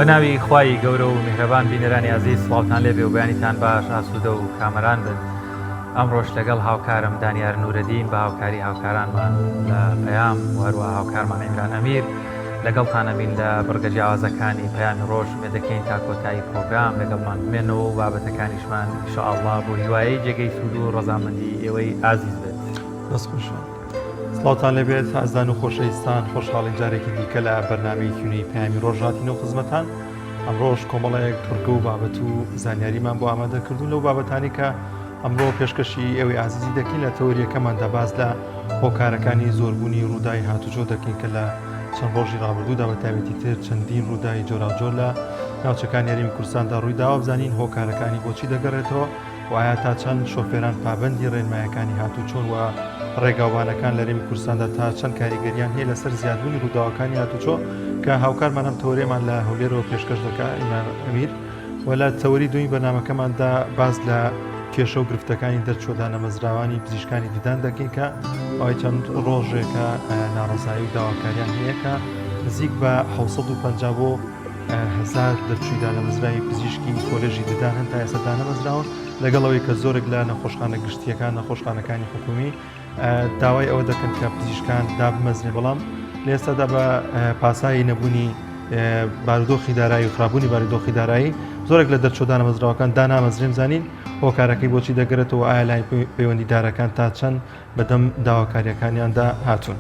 بە ناوی خوای گەورە و میهرەبان بینەرانی ئازیز سڵاوتان لێبێ و بەیانیتان باش ئاسوودە و کامەران بن ئەمڕۆش لەگەڵ هاوکارم دانیار نورەدین بە هاوکاری هاوکارانمان لە پەیام و هەروەها هاوکارمان عیمران ئەمیر لەگەڵتان ئەبین لە بڕگە جیاوازەکانی پەیامی ڕۆژ ئومێد دەکەین تا کۆتایی پڕۆگرام لەگەڵمان بمێنەوە و بابەتەکانیشمان ان شاء اللە بۆ هیوایەی جێگەی سوود و ڕەزامەندی ئێوەی ئازیز بێت. دەست خۆش. سڵاوتان لێبێت ئازیزان و خۆشەویستان خۆشحاڵین جارێکی دیکە لە بەرنامەیەکی نوێی پەیامی ڕۆژ هاتینەوە خزمەتان ئەمڕۆش کۆمەڵێک بڕگە و بابەت و زانیاریمان بۆ ئامادە کردوون لەو بابەتانی کە ئەمڕۆ پێشکەشی ئێوەی ئازیزی دەکەین لە تەوەریەکەماندا باس لە هۆکارەکانی زۆربوونی ڕووداوی هاتوچۆ دەکەین کە لە چەند ڕۆژی ڕابردوودا بە تایبەتی تر چەندین ڕووداوی جۆراوجۆر لە ناوچەکانی هەرێمی کوردستاندا ڕوویداوە بزانین هۆکارەکانی بۆچی دەگەڕێتەوە و ئایا تا چەند شۆفێران پابەندی ڕێنمایەکانی هاتوچۆن و ڕێگاوبانەکان لە هەرێمی کوردستاندا تا چەند کاریگەریان هەیە لەسەر زیادبوونی ڕووداوەکانی هاتوچۆ کە هاوکارمان ئەم تەوەرەیەمان لە هەولێرەوە پێشکەش دەکا ئیمان ئەمیر و لە تەوەری دووی بەرنامەکەماندا باس لە کێشە و گرفتەکانی دەرچووە دانەمەزراوانی پزیشکانی ددان دەکەین کە ئەوەی چەند ڕۆژێکە ناڕەزایی و داواکاریان هەیە کە نزیک بە 650 بۆ هەزار دەرچووی دانەمەزراوی پزیشکی کۆلێژی ددان هەن تا ئێستا دانەمەزراون لەگەڵ ئەوەی کە زۆرێک لە نەخۆشخانە گشتیەکان نەخۆشخانەکانی حکومی داوای ئەوە دەکەن کە پزیشکان دابمەزرێ بەڵام لە ئێستادا بە پاسایی نەبوونی بارودۆخی دارایی و خراپبوونی بارودۆخی دارایی زۆرێک لە دەرچوە دانەمەزراوەکان دانامەزرێن زانین هۆکارەکەی بۆچی دەگەرێتەوە ئایا لای پەیوەندیدارەکان تا چەند بەدەم داواکاریەکانیاندا هاتوون.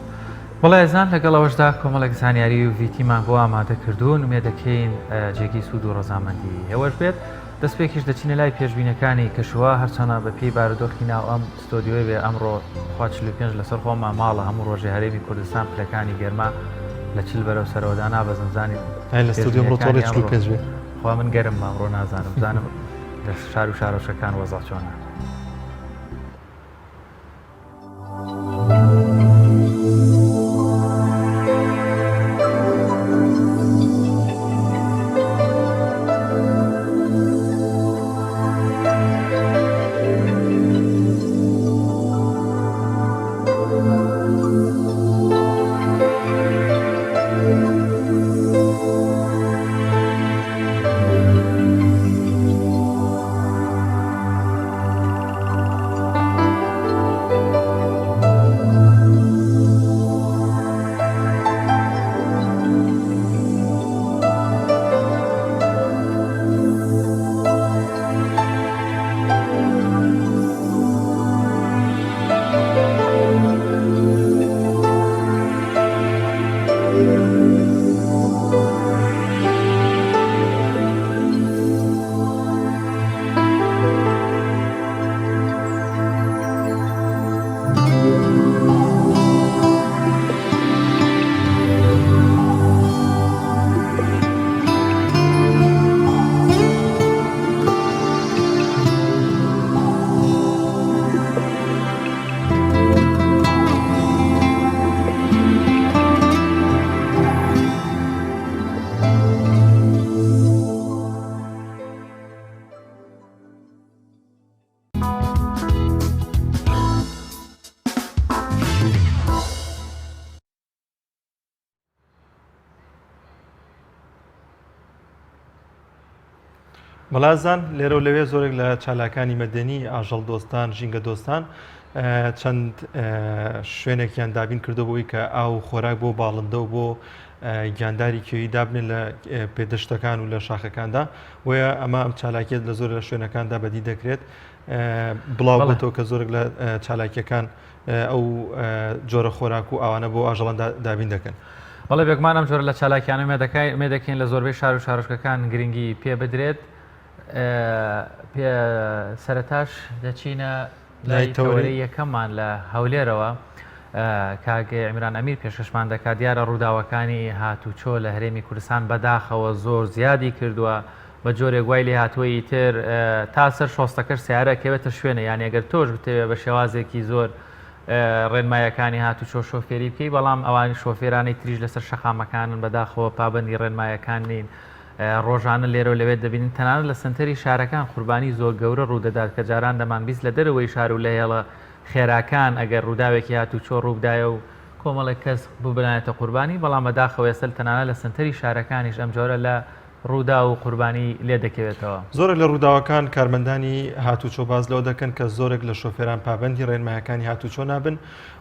بەڵێ ئازیزان لەگەڵ ئەوەشدا کۆمەڵێک زانیاری و ڤیتیمان بۆ ئامادە کردوون ئومێد دەکەین جێگەی سوود و ڕەزامەندی ئێوەش بێت. دەستپێکیش دەچینە لای پێشبینەکانی کەشوهەوا هەرچەنە بەپێی بارودۆخی ناو ئەم ستۆدیۆیە بێ ئەمڕۆ خوا 45 لەسەر خۆمان ماڵە هەموو ڕۆژێ هەرێمی کوردستان پلەکانی گەرما لە 40 بەرەو سەرەوە دانابەزن زانین ئەی لە ستۆدیۆ ئەمڕۆ تۆڵێ 45 بێ خوا من گەرم ئەمڕۆ نازانم بزانم لە شار و شارۆچکەکان وەزع چۆنە. مەلازان لێرە و لەوێ زۆرێک لە چالاکانی مەدەنی ئاژەڵ دۆستان ژینگە دۆستان چەند شوێنێکیان دابین کردو بۆی کە ئاو خۆراک بۆ باڵندە و بۆ گیانداری کێوی دابنێن لە پێدەشتەکان و لە شاخەکاندا بۆیە ئەمە ئەم چالاکیت لە زۆر لە شوێنەکاندا بەدی دەکرێت بڵاو بێتەوە کە زۆرێک لە چالاکیەکان ئەو جۆرە خۆراک و ئاوانە بۆ ئاژەڵان دابین دەکەن. بەڵێ بێگومان ئەم جۆرە لە چالاکیانە مێدەکەین لە زۆربەی شار و شارۆچکەکان گرنگی پێ بدرێت پێ سەرەتاش دەچینە لای تەوەرەی یەکەممان لە هەولێرەوە کاک عیمران ئەمیر پێشکەشمان دەکات دیارە ڕووداوەکانی هاتوچۆ لە هەرێمی کوردستان بەداخەوە زۆر زیادی کردووە بە جۆرێک وای لێ هاتووە ئیتر تا سەر شۆستەکەش سیارە کەوێتە شوێنە یان ئەگەر تۆش بتەوێ بە شێوازێکی زۆر ڕێنمایەکانی هاتوچۆ شۆفێری بکەی بەڵام ئەوانی شۆفێرانی تریش لەسەر شەقامەکانن بەداخەوە پابندی ڕێنمایەکان نین ڕۆژانە لێرە و لەوێ دەبینین تەنانەت لە سەنتەری شارەکان قوربانی زۆر گەورە ڕوودەدات کە جاران دەمانبیست لە دەرەوەی شار و لە هێڵە خێراکان ئەگەر ڕووداوێکی هاتوچۆ ڕووبدایە و کۆمەڵێک کەس ببنایەتە قوربانی بەڵام بەداخەوە ئێستا تەنانەت لە سەنتەری شارەکانیش ئەم جۆرە لە. ڕووداو و قوربانی لێ دەکەوێتەوە. زۆرێک لە ڕووداوەکان کارمەندانی هاتوچۆ باس لەوە دەکەن کە زۆرێک لە شۆفێران پابەندی ڕێنمایەکانی هاتوچۆ نابن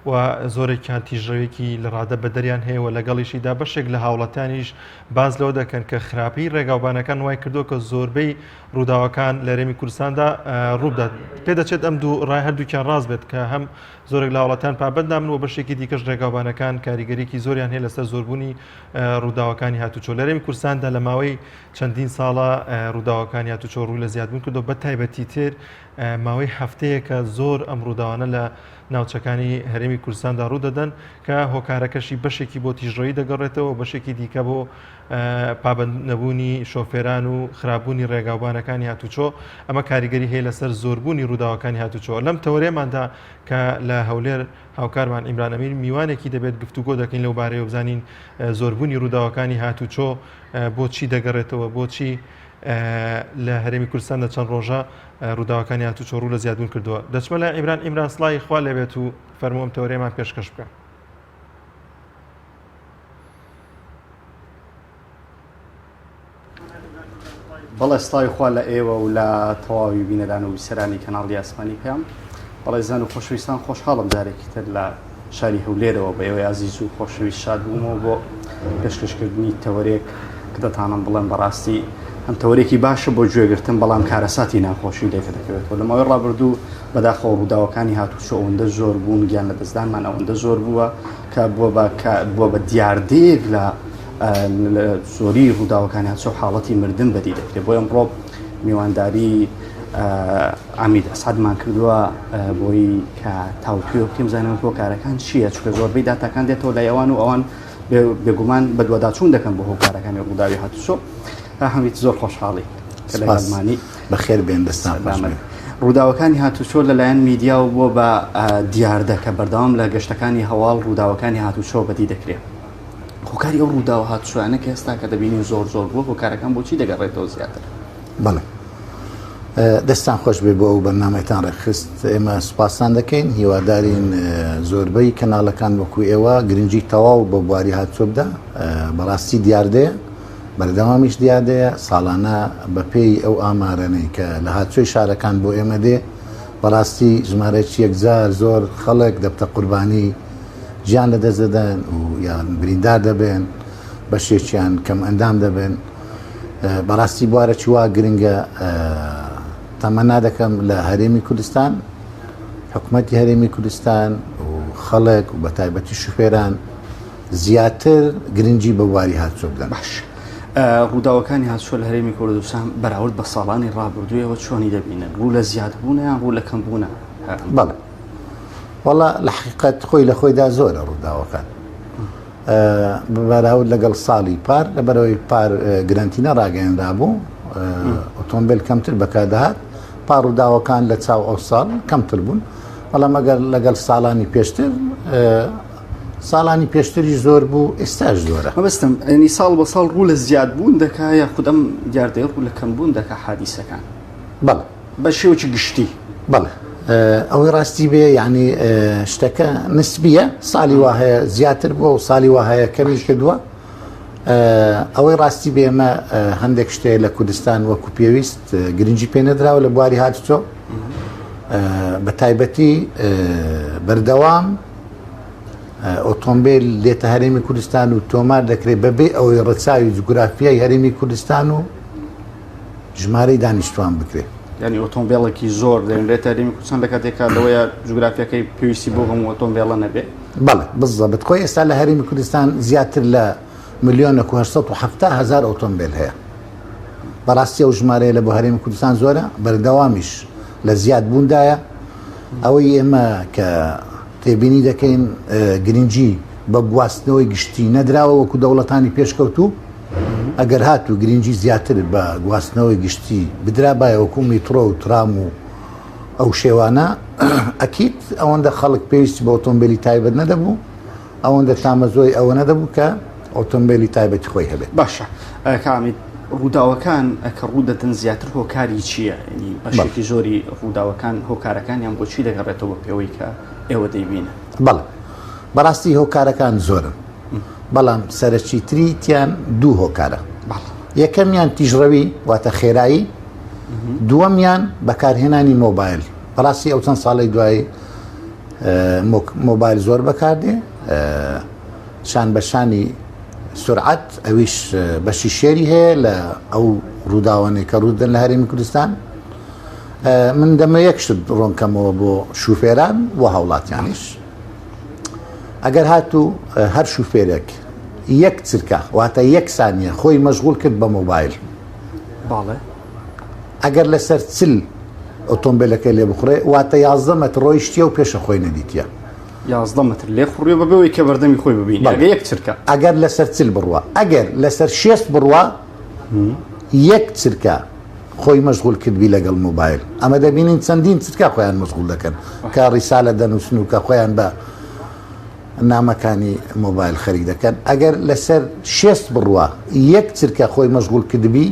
و زۆرێکیان تیژڕەوێکی لە ڕادە بەدەریان هەیە و لەگەڵیشیدا بەشێک لە هاوڵاتیانیش باس لەوە دەکەن کە خراپی ڕێگاوبانەکان وای کردووە کە زۆربەی ڕووداوەکان لە هەرێمی کوردستاندا ڕووبدات. پێدەچێت ئەم دوو ڕای هەردووکیان ڕاست بێت کە هەم زۆرێک لە هاوڵاتیان پابەند نابن و بەشێکی دیکەش ڕێگاوبانەکان کاریگەریی زۆریان هەیە لەسەر زۆربوونی ڕووداوەکانی هاتوچۆ لە هەرێمی کوردستاندا لە ماوەی چەندین ساڵە ڕووداوەکانی هاتوچۆ ڕووی لە زیادبوون کردو بە تایبەتی تر ماوەی هەفتەیەکە زۆر ئەم ڕووداوانە لە ناوچەکانی هەرێمی کوردستاندا ڕوو دەدەن کە هۆکارەکەشی بەشێکی بۆ تیژڕەوی دەگەڕێتەوە بەشێکی دیکە بۆ پابەند نەبوونی شۆفێران و خراپبوونی ڕێگاوبانەکانی هاتوچۆ ئەمە کاریگەری هەیە لەسەر زۆربوونی ڕووداوەکانی هاتوچۆ لەم تەوەرێماندا کە لە هەولێر هاوکارمان ئیمران ئەمیر میوانێکی دەبێت گفتوگۆ دەکەین لەو بارەیەوە بزانین زۆربوونی ڕووداوەکانی هاتوچۆ بۆچی دەگەڕێتەوە بۆچی لە هەرێمی کوردستان لە چەند ڕۆژە ڕووداوەکانی هاتوچۆ ڕوو لە زیادبوون کردووە دەچمە لای ئیمران ئیمران سڵاوی خوا لێبێت و فەرموو ئەم تەوەرەیەمان پێشکەش بکە. بەڵێ سڵاوی خوا لە ئێوە و لە تەواوی بینەران و بیسەرانی کەناڵی ئاسمانی پەیام. بەڕێزان و خۆشەویستان خۆشحاڵم جارێکی تر لە شاری هەولێرەوە بە ئێوەی ئازیز و خۆشەویست شاد بوومەوە بۆ پێشکەشکردنی تەوەرێک کە دەتانم بڵێم بەڕاستی هەم تەوەرێکی باشە بۆ گوێگرتن بەڵام کارەساتی ناخۆشی لێکە دەکەوێتەوە لە ماوەی ڕابردوو بەداخەوە ڕووداوەکانی هاتوچۆ ئەوەندە زۆر بوون گیان لەدەستدانمان ئەوەندە زۆر بووە کە بووە بە بووە بە دیاردەیەک لە زۆری ڕووداوەکانی هاتوچۆ حاڵەتی مردن بەدی دەکرێت بۆ ئەمڕۆ میوانداری عەمید ئەسعەدمان کردووە بۆی کە تاوتوێ بکەین بزانین هۆکارەکان چییە چونکە زۆربەی داتاکان دێتەوە لای ئەوان و ئەوان بێگومان بەدواداچوون دەکەن بۆ هۆکارەکانی ڕووداوی هاتوچۆ هەمیت زۆر خۆشحاڵی کە لەگەڵمانی بەخێر بێن دەستان خۆش بێت. ڕووداوەکانی هاتوچۆ لەلایەن میدیاوە بووە بە دیاردە کە بەردەوام لە گەشتەکانی هەواڵ ڕووداوەکانی هاتوچۆ بەدی دەکرێت. هۆکاری ئەو ڕووداوە هاتوچۆیانە کە ئێستا کە دەبینین زۆر زۆر بووە هۆکارەکان بۆچی دەگەڕێتەوە زیاتر؟ بەڵێ دەستان خۆش بێ بۆ ئەو بەرنامەتان ڕێکخست ئێمە سوپاستان دەکەین هیوادارین زۆربەی کەناڵەکان وەکو ئێوە گرنگی تەواو بە بواری هاتوچۆ بدە بەڕاستی دیاردەیە بەردەوامیش دیاردەیە ساڵانە بەپێی ئەو ئامارەنەی کە لە هاتوچۆی شارەکان بۆ ئێمە دێ بەڕاستی ژمارەیەکی یەکجار زۆر خەڵک دەبتە قوربانی گیان لەدەست دەدەن و یان بریندار دەبن بەشێکیان کەم ئەندام دەبن بەڕاستی بوارەکی وا گرنگە تەمەنا دەکەم لە هەرێمی کوردستان حکوومەتی هەرێمی کوردستان و خەڵک و بە تایبەتی شوفێران زیاتر گرنگی بە بواری هاتوچۆ بدەن. باش ڕووداوەکانی هاتوچۆ لە هەرێمی کوردستان بەراورد بە ساڵانی ڕابردوویەوە چۆنی دەبینن ڕوو لە زیادبوونە یان ڕوو لە کەمبوونە؟ بەڵێ وەڵا لە حقیقەت خۆی لە خۆیدا زۆرە ڕووداوەکان بەراورد لەگەڵ ساڵی پار لەبەرەوەی پار گرنتینە ڕاگەیەنرابوو ئۆتۆمبیل کەمتر بەکاردەهات پار ڕووداوەکان لە چاو ئەو ساڵ کەمتر بوون بەڵام ئەگەر لەگەڵ ساڵانی پێشتر ساڵانی پێشتری زۆر بوو ئێستاش زۆرە مەبەستم ینی ساڵ بە ساڵ ڕوو لە زیاد بوون دەکا یاخود ئەم دیاردەیە ڕوو لە کەم بوون دەکا حادیسەکان بەڵێ بە شێوەکی گشتی. بەڵێ ئەوەی ڕاستی بێ یعنی شتەکە نسبیە ساڵی وا هەیە زیاتر بووە و ساڵی وا هەیە کەمی کردووە ئەوەی ڕاستی بێ ئێمە هەندێک شتێ لە کوردستان وەکو پێویست گرنگی پێ نەدراوە لە بواری هاتوچۆ بە تایبەتی بەردەوام ئۆتۆمبیل دێتە هەرێمی کوردستان و تۆمار دەکرێت بەبێ ئەوەی ڕەچاوی جوگرافیای هەرێمی کوردستان و ژمارەی دانیشتوان بکرێت. یانی ئۆتۆمبێڵێکی زۆر دەێنرێتە هەرێمی کوردستان لە کاتێکا لەوەیە جوگرافیاکەی پێویستی بۆ هەموو ئۆتۆمبێڵە نەبێ؟ بەڵێ بزەبت خۆی ئێستا لە هەرێمی کوردستان زیاتر لە ملیۆنێک و 870 هەزار ئۆتۆمبێل هەیە. بەڕاستی ئەو ژمارەیە لە بۆ هەرێمی کوردستان زۆرە، بەردەوامیش لە زیاد بووندایە. ئەوەی ئێمە کە تێبینی دەکەین گرنگی بە گواستنەوەی گشتی نەدراوە وەکو دەوڵەتانی پێشکەوتوو. ئەگەر هاتوو گرنگی زیاتر بە گواستنەوەی گشتی بدرابایە وەکو میترۆ و ترام و ئەو شێوانە ئەکید ئەوەندە خەڵک پێویستی بە ئۆتۆمبیلی تایبەت نەدەبوو ئەوەندە تامەزۆی ئەوە نەدەبوو کە ئۆتۆمبیلی تایبەتی خۆی هەبێت. باشە کاک ڕووداوەکان کە ڕوو دەدەن زیاتر هۆکاری چییە؟ یعنی بەشێکی زۆری ڕووداوەکان هۆکارەکانیان بۆچی دەگەڕێتەوە پێوەی کە ئێوە دەیبینن؟ بەڵێ بەڕاستی هۆکارەکان زۆرن. بەڵام سەرەکیتریتیان دوو هۆکارە. یەکەمیان تیژڕەوی واتە خێرایی، دووەمیان بەکارهێنانی مۆبایل. بەڕاستی ئەو چەند ساڵەی دوایی مۆبایل زۆر بەکاردێ شان بە شانی سرعەت ئەویش بەشی شێری هەیە لە ئەو ڕووداوانەی کە ڕوودەن لە هەرێمی کوردستان. من دەمە یەک شت ڕۆنکەمەوە بۆ شوفێران و هاوڵاتیانیش. ئەگەر هاتوو هەر شوفێرێک یەک چرکە واتە یەک سانیە خۆی مەشغول کرد بە مۆبایل باڵێ ئەگەر لەسەر چل ئۆتۆمبیلەکە لێ بخڕێ واتە یازدە مەتر ڕۆیشتیە و پێشە خۆی نەدیتە یازدە مەتر لێ خوڕیە بەبێەوەی کە بەردەمی خۆی ببینی ئەگەر یەک چرکە ئەگەر لەسەر چل بڕوا ئەگەر لەسەر شێست بڕوا یەک چرکە خۆی مەشغول کردبی لەگەڵ مۆبایل ئەمە دەبینین چەندین چرکە خۆیان مەشغول دەکەن کە ڕیسالە دەنووسن و کە خۆیان بە نامەکانی مۆبایل خەریک دەکەن ئەگەر لەسەر شێست بڕوا یەک چرکە خۆی مەشغول کردبی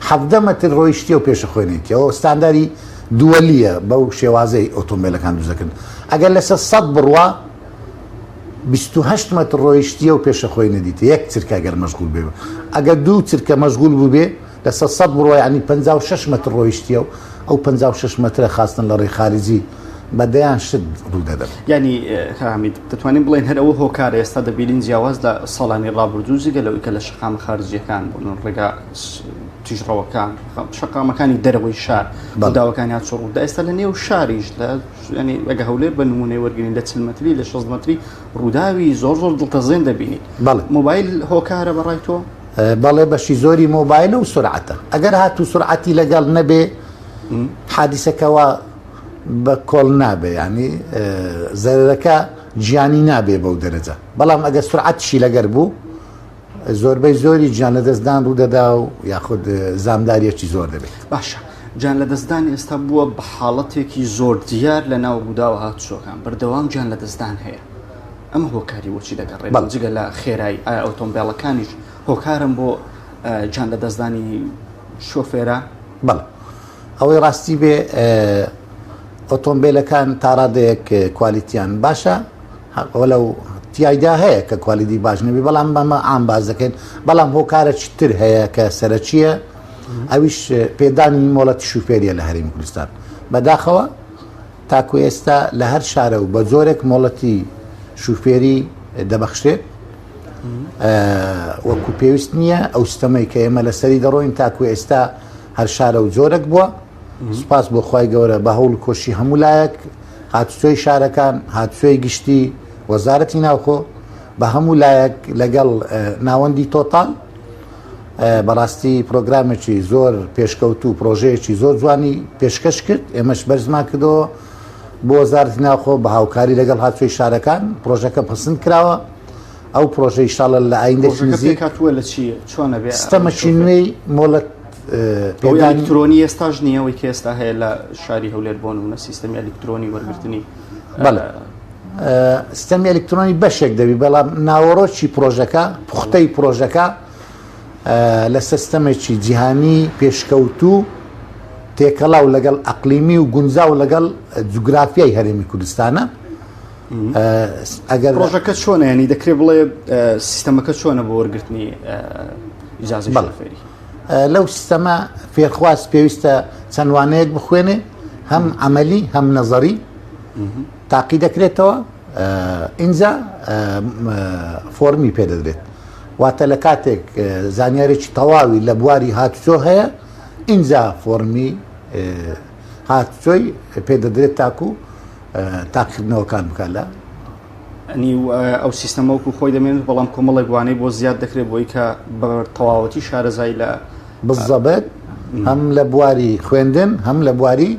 حەڤدە مەتر ڕۆیشتیە و پێشە خۆی نەیتیەوە ستانداری دووەلیە بەو شێوازەی ئۆتۆمبیلەکان دروست دەکەن ئەگەر لەسەر سەد بڕوا 28 مەتر ڕۆیشتیە و پێشە خۆی نەدیتە یەک چرکە گەر مەشغول بێ ئەگەر دوو چرکە مەشغول بووبێ لەسەر سەد بڕوا یانی 56 مەتر ڕۆیشتیە و ئەو 56 مەترە خاستن لە ڕێی خارجی بە دەیان شت ڕوو دەدەن. یانی کاک حەمید دەتوانین بڵێین هەر ئەوە هۆکارە ئێستا دەبینین جیاواز لە ساڵانی ڕابردوو جگە لەوەی کە لە شەقامە خارجییەکان بوون و ڕێگا تیژڕەوەکان شەقامەکانی دەرەوەی شار ڕووداوەکانی هاتوچۆ ڕوودا ئێستا لە نێو شاریش لە ینی ئەگە هەولێر بە نمونەی وەرگین لە 40 مەتری لە 60 مەتری ڕووداوی زۆر زۆر دڵتەزێن دەبینیت بەڵێ مۆبایل هۆکارە بەڕای تۆ؟ بەڵێ بەشی زۆری مۆبایلە و سرعەتە ئەگەر هاتوو سرعەتی لەگەڵ نەبێ حادیسەکەەوە بە کۆڵ نابێ ینی زەرەکە گیانی نابێ بەو دەرەجە بەڵام ئەگەر سرعەتشی لەگەر بوو زۆربەی زۆری گیان لەدەستدان ڕوودەدا و یاخود زامداریەکی زۆر دەبێت. باشە گیان لەدەستدان ئێستا بووە بە حاڵەتێکی زۆر دیار لە ناو ڕووداوە هاتوچۆکان بەردەوام گیان لەدەستدان هەیە ئەمە هۆکاری بۆچی دەگەڕێت بەڵێ. جگە لە خێرایی ئایا ئۆتۆمبێلەکانیش هۆکارن بۆ گیان لەدەستدانی شۆفێران؟ بەڵێ ئەوەی ڕاستی بێ ئۆتۆمبیلەکان تاڕادەیەک کوالیتیان باشە وەلو تیایدا هەیە کە کوالیتی باش نەبی بەڵام بەمە عام باز دەکەین بەڵام هۆکارێکی تر هەیە کە سەرەکیە ئەویش پێدانی مۆڵەتی شوفێریە لە هەرێمی کوردستان بەداخەوە تاکو ئێستا لە هەر شارە و بە جۆرێک مۆڵەتی شوفێری دەبەخشرێت وەکو پێویست نییە ئەو ستەمەی کە ئێمە لەسەری دەڕۆین تاکو ئێستا هەر شارە و جۆرەک بووە سوپاس بۆ خوای گەورە بە هەوڵ کۆشی هەموو لایەک هاتوچۆی شارەکان هاتوچۆی گشتی وەزارەتی ناوخۆ بە هەموو لایەک لەگەڵ ناوەندی تۆتال بەڕاستی پرۆگرامێکی زۆر پێشکەوتو پرۆژەیەکی زۆر جوانی پێشکەش کرد ئێمەش بەرزمان کردەوە بۆ وەزارەتی ناوخۆ بە هاوکاری لەگەڵ هاتوچۆی شارەکان پرۆژەکە پەسند کراوە ئەو پرۆژەی ئیشاڵە لە ئایندەی نزیک پێکهاتووە لە چی چۆنە بێ ستەمەکی نوێی مۆڵەت پێدانی ئەلیکترۆنی ئێستاش نییە ئەوەی کە ئێستا هەیە لە شاری هەولێر بۆ نمونە سیستەمی ئەلیکترۆنی وەرگرتنی بەڵێ ستەمی ئەلیکترۆنی بەشێک دەبی بەڵام ناوەڕۆکی پرۆژەکە پوختەی پرۆژەکە لە سیستەمێکی جیهانی پێشکەوتوو تێکەڵاو لەگەڵ ئەقلیمی و گونجاو لەگەڵ جوگرافیای هەرێمی کوردستانە ئەگەر پرۆژەکە چۆنە ینی دەکرێت بڵێ سیستەمەکە چۆنە بۆ وەرگرتنی ئیجازەی شۆفێری لەو سیستەمە فێرخواز پێویستە چەند وانەیەک بخوێنێ هەم عملی هەم نەزەری تاقی دەکرێتەوە ئینجا فۆرمی پێدەدرێت واتە لە کاتێک زانیارێکی تەواوی لە بواری هاتوچۆ هەیە ئینجا فۆرمی هاتوچۆی پێدەدرێت تاکو تاقیکردنەوەکان بکات لە. ئەنی ئەو سیستەمە وەکو خۆی دەمێنێت بەڵام کۆمەڵێک وانەی بۆ زیاد دەکرێت بۆی کە بە تەواوەتی شارەزای لە. بالضبط هەم لە بواری خوێندن هەم لە بواری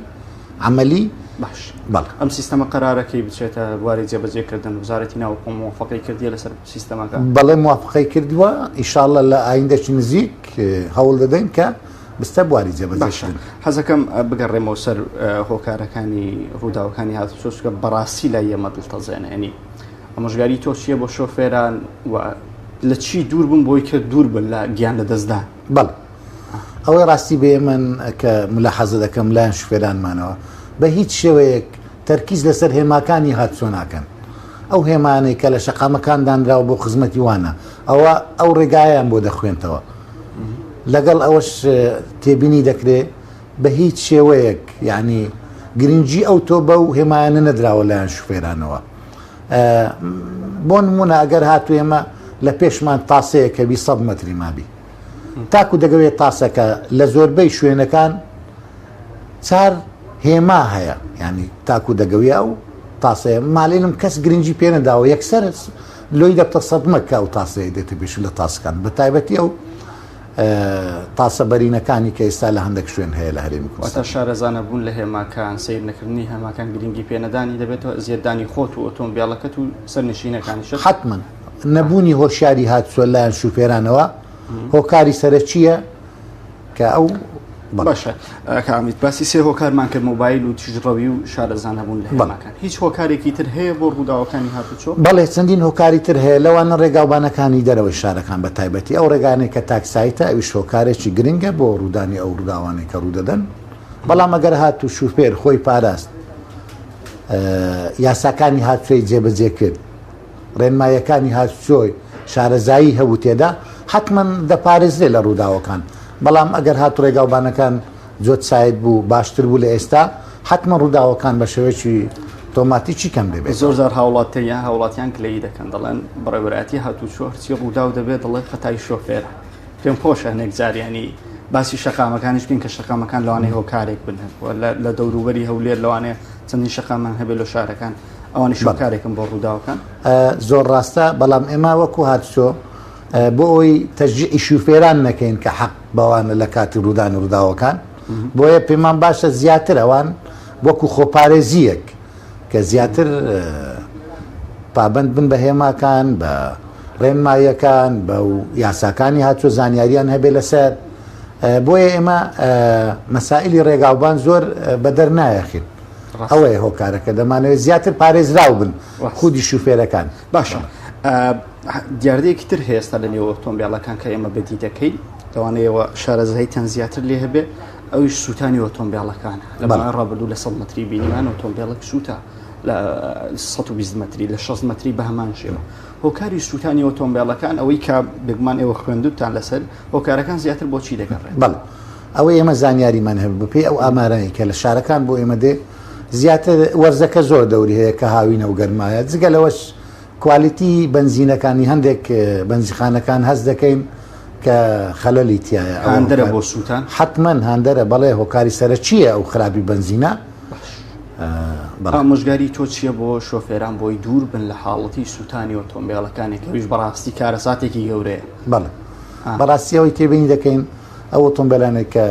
عەمەلی. باش بەڵێ. ئەم سیستەمە قەرارە کەی بچێتە بواری جێبەجێکردن؟ وەزارەتی ناوخۆ موافقەی کردیە لەسەر سیستەمەکە؟ بەڵێ موافقەی کردووە ئیشاڵڵە لە ئایندەکی نزیک هەوڵ دەدەین کە بستە بواری جێبەجێکردن. حەزەکەم بگەڕێمەوە سەر هۆکارەکانی ڕووداوەکانی هاتوچۆ چونکە بەڕاستی لای ئێمە دڵتەزێنە یعنی ئامۆژگاری تۆ چییە بۆ شۆفێران و لە چی دوور بن بۆی کە دوور بن لە گیان لەدەستدان؟ بەڵێ ئەوەی ڕاستی بێ من کە ملاحەزە دەکەم لایەن شوفێرانمانەوە بە هیچ شێوەیەک تەرکیز لەسەر هێماکانی هاتوچۆ ناکەن ئەو هێمانەی کە لە شەقامەکان دانراوە بۆ خزمەتی وانە ئەوە ئەو ڕێگایان بۆ دەخوێنتەوە. لەگەڵ ئەوەش تێبینی دەکرێ بە هیچ شێوەیەک یعنی گرنگی ئەو تۆ بەو هێمایانە نەدراوە لایەن شوفێرانەوە. بۆ نمونە ئەگەر هاتو ئێمە لە پێشمان تاسەیە کە بی 100 مەتری مابی تاکو دەگەوێت تاسەکە لە زۆربەی شوێنەکان چار هێما هەیە ینی تاکو دەگەوی ئەو تاسەیە مالێنم کەس گرنگی پێ نەداوە یەکسەر لۆی دەبتە سەدمە کە ئەو تاسەیە دێتە پێش لە تاسەکان بە تایبەتی ئەو تاسە بەرینەکانی کە ئێستا لە هەندێک شوێن هەیە لە هەرێمی کوردستان. واتە شارەزانەبوون لە هێماکان، سەیر نەکردنی هێماکان، گرنگی پێنەدانی دەبێتەوە ئەزیەتدانی خۆت و ئۆتۆمبێڵەکەت و سەرنشینەکانیشت. حەتمەن نەبوونی هۆشیاری هاتوچۆ لایەن شوفێرانەوە هۆکاری سەرەکییە کە ئەو بەڵێ. باشە کاک ئامیت باسی سێ هۆکارمان کرد مۆبایل و تیژڕەوی و شارەزا نەبوون لە هێماکان هیچ هۆکارێکی تر هەیە بۆ ڕووداوەکانی هاتوچۆ؟ بەڵێ چەندین هۆکاری تر هەیە لەوانە ڕێگاوبانەکانی دەرەوەی شارەکان بە تایبەتی ئەو ڕێگانەی کە تاک سایتە ئەویش هۆکارێکی گرنگە بۆ ڕوودانی ئەو ڕووداوانەی کە ڕوودەدەن بەڵام ئەگەر هاتوو شوفێر خۆی پاراست یاساکانی هاتوچۆی جێبەجێ کرد ڕێنماییەکانی هاتوچۆی شارەزایی هەبوو تێدا حەتمەن دەپارێزرێ لە ڕووداوەکان بەڵام ئەگەر هاتوو ڕێگاوبانەکان جوت سایت بوو باشتر بوو لە ئێستا حەتمەن ڕووداوەکان بە شێوەیەکی تۆماتیکی کەم دەبێت. زۆر جار هاوڵاتیان هاوڵاتیان گلەیی دەکەن دەڵێن بەڕێوەبەرایەتی هاتوچۆ هەرچی ڕووداو دەبێت دەڵێ خەتای شۆفێرە پێم خۆشە هەنێک جار یانی باسی شەقامەکانیش بکەین کە شەقامەکان لەوانەیە هۆکارێک بن لە دەوروبەری هەولێر لەوانەیە چەندین شەقامان هەبێت لە شارەکان ئەوانیش هۆکارێکن بۆ ڕووداوەکان. زۆر ڕاستە بەڵام ئێمە وەکو هاتوچۆ بۆ ئەوەی تەشجیعی شوفێران نەکەین کە حەق بەوانە لە کاتی ڕوودانی ڕووداوەکان بۆیە پێمان باشە زیاتر ئەوان وەکو خۆپارێزییەک کە زیاتر پابند بن بە هێماکان بە ڕێنماییەکان بە یاساکانی هاتووە زانیاریان هەبێ لەسەر بۆیە ئێمە مەسائلی ڕێگاوبان زۆر بەدەر نایەخین ئەوەیە هۆکارەکە دەمانەوێت زیاتر پارێزراو بن خودی شوفێرەکان. باشە دیاردەیەکی تر هەیە ئێستا لە نێو ئۆتۆمبێلەکان کە ئێمە بەدی دەکەین لەوانەیەوە شارەزاییتان زیاتر لێ هەبێ ئەویش سووتانی ئۆتۆمبێلەکانە لە ماوەی ڕابردوو لە 100 مەتری بینیمان ئۆتۆمبێلێک سووتا لە 120 مەتری لە 60 مەتری بە هەمان شێوە هۆکاری سووتانی ئۆتۆمبێلەکان ئەوەی کە بێگومان ئێوە خوێندوتان لەسەر هۆکارەکان زیاتر بۆچی دەگەڕێت؟ بەڵێ ئەوەی ئێمە زانیاریمان هەبێت بەپێی ئەو ئامارانەی کە لە شارەکان بۆ ئێمە دێ زیاتر وەرزەکە زۆر دەوری هەیە کە هاوینە و گەرمایە جگە لەوەش کوالیتی بەنزینەکانی هەندێک بەنزیخانەکان هەست دەکەین کە خەلەلی تایە هاندەرە بۆ سووتان حتمما هاندەرە بەڵێ هۆکاری سەرەکیە ئەو خراپی بەنزینە ئامۆژگاری تۆ چییە بۆ شۆفێران بۆی دوور بن لە حاڵەتی سووتانی ئۆتۆمبێلەکانی کەویش بەڕاستی کارەساتێکی گەورەیە بەڵێ بەڕاستی ئەوەی تێبینی دەکەین ئەو ئۆتۆمبێلانەی کە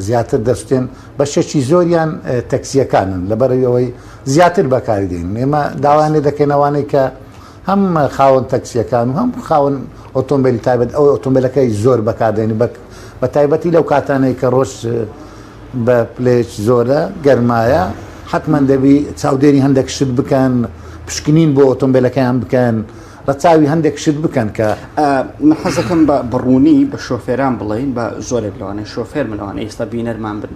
زیاتر دەسوتێن بەشێکی زۆریان تەکسیەکانن لەبەرەوی ئەوەی زیاتر بەکاری دێن ئێمە داوایان لێ دەکەین ئەوانەی کە هەم خاوەن تەکسیەکان و هەم خاوەن ئۆتۆمبیلی تایبەت ئەو ئۆتۆمبیلەکەی زۆر بەکاردێنی بە بە تایبەتی لەو کاتانەی کە ڕۆژ بە پلەیەکی زۆرە گەرمایە حتمما دەبی چاودێری هەندێک شت بکەن پشکنین بۆ ئۆتۆمبیلەکەیان بکەن ڕەچاوی هەندێک شت بکەن کە. من حەزەکەم بە بەڕوونی بە شۆفێران بڵێین بە زۆرێک لەوانەیە شۆفێر من لەوانەیە ئێستا بینەرمان بن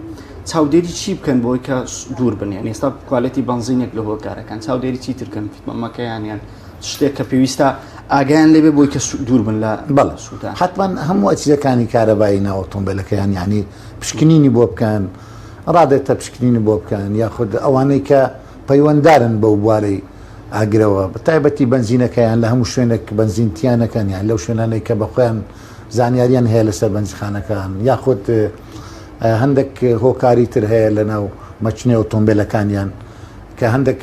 چاودێری چی بکەن بۆی کە دوور بن یان ئێستا کوالێتی بەنزینێک لە هۆکارەکان چاودێری چی ترکەن فیتمەکەیان یان شتێک کە پێویستە ئاگیان لێبێ بۆی کە دوور بن لە بەڵێ سووتان حتمما هەموو ئەچیزەکانی کارەبایی ناو ئۆتۆمبیلەکەیان یعنی پشکنینی بۆ بکەن ڕادێتە پشکنینی بۆ بکەن یاخود ئەوانەی کە پەیوەندارن بەو بوارەی ئاگرەوە بەتایبەتی بەنزینەکەیان لە هەموو شوێنێک بەنزین تیا نەکەن یان لەو شوێنانەی کە بەخۆیان زانیاریان هەیە لەسەر بەنزیخانەکان یاخود هەندێک هۆکاری تر هەیە لەناو مەچنێ ئۆتۆمبیلەکانیان کە هەندێک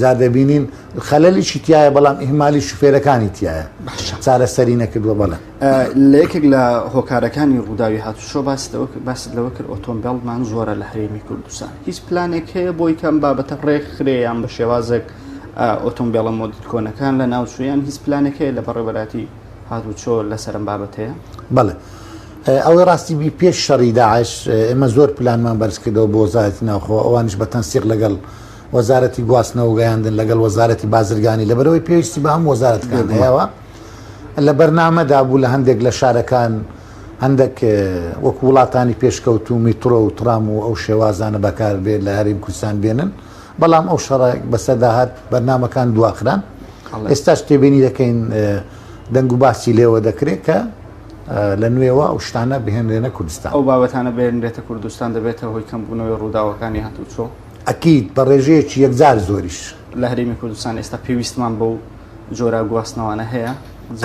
جار دەبینین خەلەلیشی تایە بەڵام ئیهمالی شوفێرەکانی تایە چارەسەری نەکردووە بەڵێ لە یەکێک لە هۆکارەکانی ڕووداوی هاتوچۆ باست لەوە باست لەوە کرد ئۆتۆمبێلمان زۆرە لە هەرێمی کوردستان هیچ پلانێک هەیە بۆی کەم بابەتە ڕێکخرێ یان بە شێوازێک ئۆتۆمبێلە مۆدیل کۆنەکان لە ناوچویان هیچ پلانێک هەیە لە بەڕێوەبەرایەتی هاتوچۆ لەسەر ئەم بابەتەیە؟ بەڵێ ئەوەی ڕاستی بی پێش شەڕی داعش ئێمە زۆر پلانمان بەرز کردەوە بۆ وەزارەتی ناوخۆ ئەوانیش بە تەنسیق لەگەڵ وەزارەتی گواستنەوە و گەیاندن لەگەڵ وەزارەتی بازرگانی لەبەرەوەی پێویستی بە هەموو وەزارەتەکان هەیەوە لە بەرنامەدا بوو لە هەندێک لە شارەکان هەندێک وەکو وڵاتانی پێشکەوتوو میترۆ و ترام و ئەو شێوازانە بەکار بێت لە هەرێم کوردستان بێنن بەڵام ئەو شەڕە بەسەردا هات بەرنامەکان دواخران ئێستاش تێبینی دەکەین دەنگ و باسی لێوە دەکرێت کە. لە نوێوە ئەو شتانە بهێنرێنە کوردستان. ئەو بابەتانە بهێنرێتە کوردستان دەبێتە هۆی کەمبوونەوەی ڕووداوەکانی هاتوچۆ؟ ئەکید، بە ڕێژەیەکی یەکجار زۆریش. لە هەرێمی کوردستان ئێستا پێویستمان بەو جۆرە گواستنەوانە هەیە؟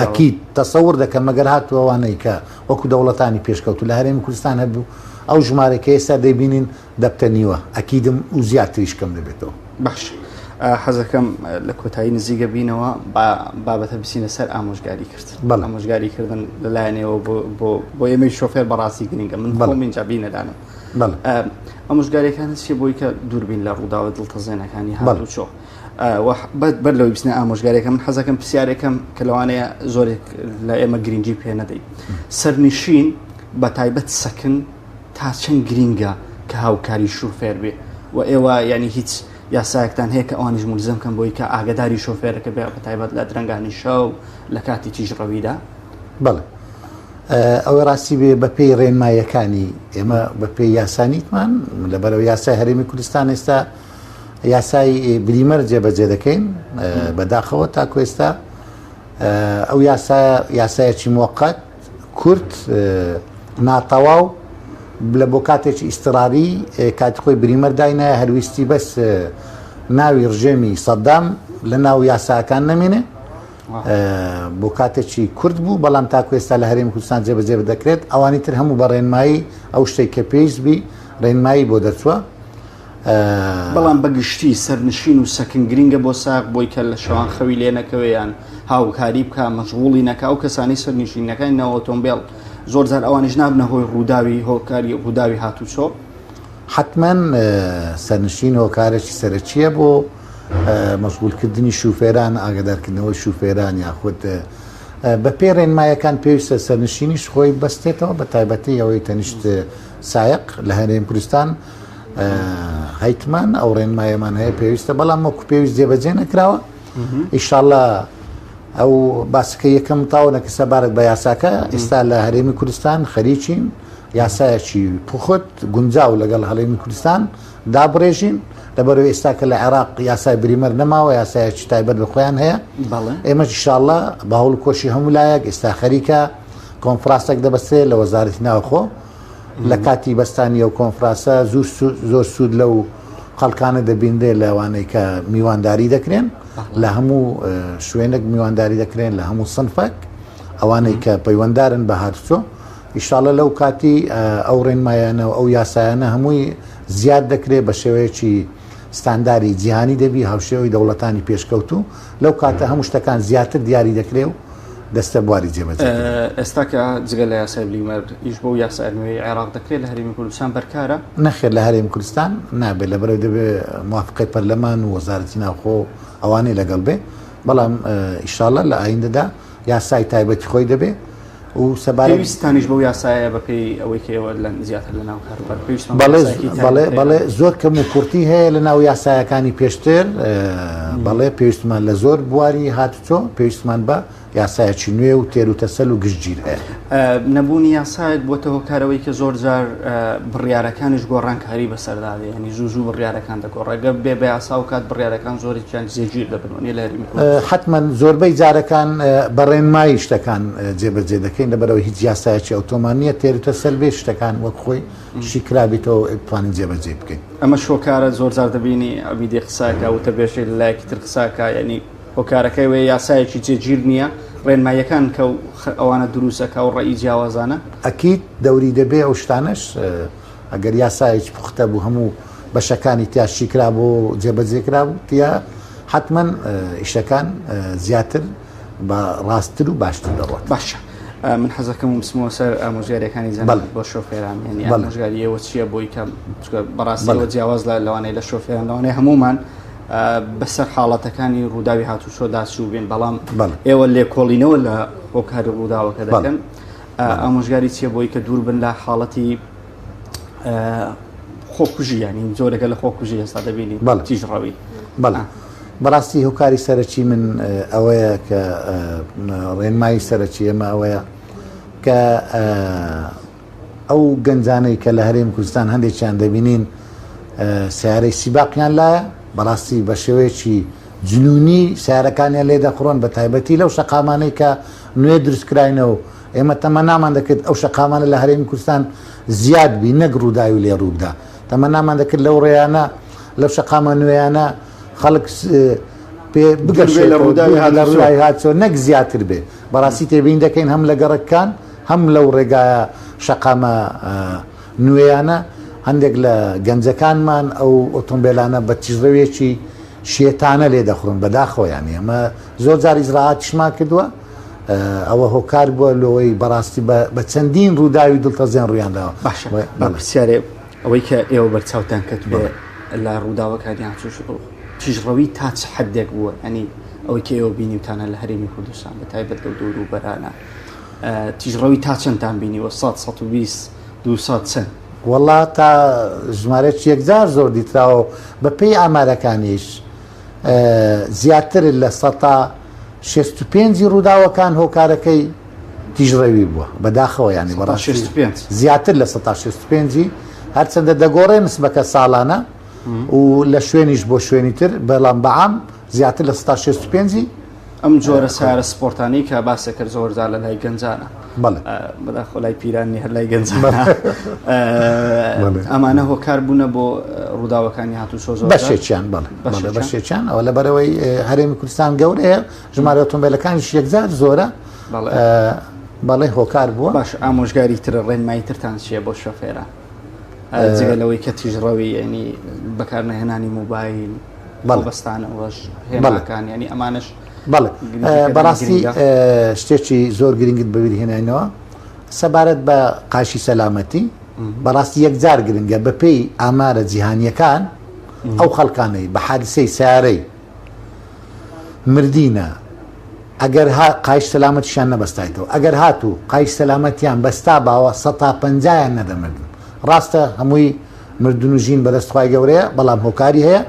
ئەکید، تەسەور دەکەم مەگەر هاتوو ئەوانەی کە وەکو دەوڵەتانی پێشکەوتوو لە هەرێمی کوردستان هەبوو ئەو ژمارەی کە ئێستا دەیبینین دەبتە نیوە، ئەکیدم و زیاتریش کەم دەبێتەوە. باش حەزەکەم لە کۆتایی نزیکە بینەوە با بابەتە بچینە سەر ئامۆژگاری کردن. بەڵێ. ئامۆژگاری کردن لەلایەنەوە بۆ بۆ بۆ ئێمەی شۆفێر بەڕاستی گرنگە من بەڵێ. خۆم اینجا بینەرانم. بەڵێ. ئامۆژگاریەکان چیە بۆی کە دووربین لە ڕووداوە دڵتەزێنەکانی بەڵێ. هاتوچۆ؟ بەر لەوەی بچنە ئامۆژگاریەکە من حەزەکەم پرسیارێکم کە لەوانەیە زۆرێک لە ئێمە گرنگی پێ نەدەین سەرنشین بە تایبەت سەکن تا چەند گرینگە کە هاوکاری شوفێر بێ و ئێوە یعنی هیچ یاسایەکتان هەیە کە ئەوانیش ملزم کەن بۆی کە ئاگداری شۆفێرەکە بێ بە تایبەت لە درەنگانی شەو لە کاتی تیژڕەویدا؟ بەڵێ ئەوەی ڕاستی بێ بەپێی ڕێنماییەکانی ئێمە بەپێی یاسانیتمان لەبەرەوە یاسای هەرێمی کوردستان ئێستا یاسای بلیمەر جێبەجێ دەکەین بەداخەوە تاکو ئێستا ئەو یاسایە یاسایەکی موقت کورت ناتەواو لە بۆ کاتێکی ئیستراری کاتی خۆی بریمەر داینایە هەرویستی بەس ناوی ڕژێمی سەدام لە ناو یاساکان نەمێنێ بۆ کاتێکی کورت بوو بەڵام تاکو ئێستا لە هەرێمی کوردستان جێبەجێ دەکرێت ئەوانی تر هەموو بە ڕێنمایی ئەو شتێک کە پێویست بی ڕێنمایی بۆ دەرچووە. بەڵام بە گشتی سەرنشین و سەکن گرینگە بۆ ساق بۆی کە لە شەوان خەوی لێ نەکەوێ یان هاوکاری بکا مەشغوڵی نەکا ئەو کەسانەی سەرنشینەکانی ناو ئۆتۆمبێل زۆر جار ئەوانیش نابنە هۆی ڕووداوی هۆکاری ڕووداوی هاتوچۆ. حەتمەن سەرنشین هۆکارێکی سەرەکییە بۆ مەشغوڵکردنی شوفێران، ئاگادارکردنەوەی شوفێران یاخود بەپێی ڕێنمایەکان پێویستە سەرنشینیش خۆی بەستێتەوە بە تایبەتی ئەوەی تەنیشت سایەق لە هەرێم کوردستان هەیتمان ئەو ڕێنمایەمان هەیە پێویستە بەڵام وەکو پێویست جێبەجێ نەکراوە ئیشاڵە ئەو باسەکە یەکەم تاوەنەکە سەبارەت بە یاساکە ئێستا لە هەرێمی کوردستان خەریکین یاسایەکی پوخت گونجاو لەگەڵ هەڵێمی کوردستان دابڕێژین لەبەرەوە ئێستا کە لە عێراق یاسای بریمەر نەماوە یاسایەکی تایبەت بە خۆیان هەیە ئێمە ئیشاڵە بە هەوڵ کۆشی هەموو لایەک ئێستا خەریکە کۆنفراسێک دەبەستێ لە وەزارەتی ناوخۆ لە کاتی بەستانی ئەو کۆنفراسە زوو زۆر سوود لەو خەڵکانە دەبینرێ لەوانەی کە میوانداری دەکرێن لە هەموو شوێنێک میوانداری دەکرێن لە هەموو سنفێک ئەوانەی کە پەیوەندارن بە هاتوچۆ ئیشاڵە لەو کاتی ئەو ڕێنمایانە و ئەو یاسایانە هەمووی زیاد دەکرێت بە شێوەیەکی ستانداری جیهانی دەبی هاوشێوەی دەوڵەتانی پێشکەوتوو لەو کاتە هەموو شتەکان زیاتر دیاری دەکرێ و دەستە بواری جێبەجێکردن. ئێستا کە جگە لە یاسای بلیمەر ئیش بەو یاسایە نوێیەی عێراق دەکرێت لە هەرێمی کوردستان بەرکارە؟ نەخێر لە هەرێمی کوردستان نابێت لەبەرئەوەی دەبێت موافقەی پەرلەمان و وەزارەتی ناوخۆ و ئەوانەی لەگەڵ بێ بەڵام ئیشاڵا لە ئایندەدا یاسای تایبەتی خۆی دەبێ و سەبارەت پێویستتانیش بەو یاسایە بەپێی ئەوەی کە ئێوە لە زیاتر لە ناو کاروبار پێویستمان بە بەڵێ یاسایەکی تایبەت بەڵێ هەیە؟ بەڵێ زۆر کەم و کورتی هەیە لە ناو یاسایەکانی پێشتر بەڵێ پێویستمان لە زۆر بواری هاتوچۆ پێویستمان بە یاسایەکی نوێ و تێر و تەسەل و گشتگیر هەیە. نەبوونی یاسایەک بۆتە هۆکارەوەی کە زۆر جار بڕیارەکانیش گۆڕانکاری بەسەردا دێ یانی زوو زوو بڕیارەکان دەگۆڕێ گەر بێ بە یاسا و کات بڕیارەکان زۆرێکیان جێگیر دەبن وەنیە لە هەرێمی کوردستان؟ حەتمەن زۆربەی جارەکان بە ڕێنمایی شتەکان جێبەجێ دەکەین لەبەرئەوەی هیچ یاسایەکی ئەوتۆمان نییە تێر و تەسەل بێ شتەکان وەک خۆی شیکرابیتەوە و بتوانین جێبەجێی بکەین. ئەمەش هۆکارە زۆر جار دەبینی عەبیدی قسەکا وتەبێژەی لە لایەکی تر قسەکا یانی هۆکارەکەی وەیە یاسایەکی جێگیر نییە، ڕێنماییەکان کە ئەوانە دروست ئەکا و ڕەئی جیاوازانە. ئەکید دەوری دەبێ ئەو شتانەش ئەگەر یاسایەکی پوختە بوو هەموو بەشەکانی تیا شیکرابوو و جێبەجێ کرابوو تیا حەتمەن ئیشەکان زیاتر بە ڕاستتر و باشتر دەڕوات. باشە من حەزەکەم بچمەوە سەر ئامۆژگاریەکانی جەنابت بۆ شۆفێران یعنی ئامۆژگاری ئێوە چییە بۆی کە چونکە بەڕاستیەوە جیاواز لە لەوانەیە لە شۆفێران لەوانەیە هەموومان بەسەر حاڵەتەکانی ڕووداوی هاتوچۆدا چووبین بەڵام ئێوە لێکۆڵینەوە لە هۆکاری ڕووداوەکە دەکەن ئامۆژگاری چیە بۆی کە دوور بن لە حاڵەتی خۆکوژی ینی جۆرەکە لە خۆکوژی ئێستا دەبینی تیژ ڕەوی بەڵێ بەڕاستی هۆکاری سەرەکی من ئەوەیە کە ڕێنمایی سەرەکی ئێمە ئەوەیە کە ئەو گەنجانەی کە لە هەرێمی کوردستان هەندێکیان دەبینین سیارەی سیباقیان لایە بەڕاستی بە شێوەیەکی جنونی سیارەکانیان لێ دەخڕۆن بە تایبەتی لەو شەقامانەی کە نوێ دروستکراینە و ئێمە تەمەنامان دەکرد ئەو شەقامانە لە هەرێمی کوردستان زیاد بی نەک ڕووداوی لێ ڕووبدا. تەمەنامان دەکرد لەو ڕێیانە لەو شەقامە نوێیانە خەڵک پێ بگەشێت لە ڕووداوی هاتوچۆ نەک زیاتر بێ. بەڕاستی تێبینی دەکەین هەم لە گەڕەکان هەم لەو ڕێگایە شەقامە نوێیانە هەندێک لە گەنجەکانمان ئەو ئۆتۆمبێلانە بە تیژڕەویەکی شێتانە لێ دەخوڕن بەداخەوە یانی ئەمە زۆر جار ئیجرائاتیشمان کردووە ئەوە هۆکار بووە لەوەی بەڕاستی بە چەندین ڕووداوی دڵتەزێن ڕوویان داوە. باشە با پرسیارێ ئەوەی کە ئێوە بەرچاوتان کەوتبێ لە ڕووداوەکانی هاتوچۆ تیژڕەوی تا چ حدێک بووە ینی ئەوەی کە ئێوە بینیوتانە لە هەرێمی کوردستان بە تایبەت لەو دەور و بەرانە تیژڕەوی تا چەندتان بینیوە 100 120 200 چەند؟ وەڵا تا ژمارەیەکی یەکجار زۆر دیتراوە و بە پێی ئامارەکانیش زیاتر لە سەتا 65 ی ڕووداوەکان هۆکارەکەی تیژڕەوی بووە بەداخەوە ینی بەڕاستی زیاتر لە سەتا 65 ی هەرچەندە دەگۆڕێ نسبەکە ساڵانە و لە شوێنیش بۆ شوێنی تر بەڵام بەعام زیاتر لە سەتا 65 ی ئەم جۆرە سەیارە سپۆرتانەی کە باسە کرد زۆر جار لە لای گەنجانە بەڵێ بەداخۆ لای پیران نی هەر لای گەنجانە ئەمانە هۆکار بوونە بۆ ڕووداوەکانی هاتوچۆ زۆر بەشێکیان بەڵێ بەڵێ بەشێکیان ئەوە لەبەرەوەی هەرێمی کوردستان گەورەیە ژمارە ئۆتۆمبیلەکانیش یەکجار زۆرە بەڵێ هۆکار بووە باش ئامۆژگاری تر ڕێنمایی ترتان چییە بۆ شۆفێران جگە لەوەی کە تیژڕەوی ینی بەکارنەهێنانی مۆبایل بەڵێ بەستانەوەش هێماکان ینی ئەمانەش بەڵێ بەڕاستی شتێکی زۆر گرنگت بەبیر هێناینەوە سەبارەت بە قاشی سەلامەتی بەڕاستی یەکجار گرنگە بەپێی ئامارە جیهانیەکان ئەو خەڵکانەی بە حادسەی سیارەی مردینە ئەگەر ها قایش سەلامەتیشیان نەبەستایتەوە ئەگەر هاتوو قایش سەلامەتیان بەستا باوە سەتا پەنجایان نەدەمردن ڕاستە هەمووی مردن و ژین بەدەست خوای گەورەیە بەڵام هۆکاری هەیە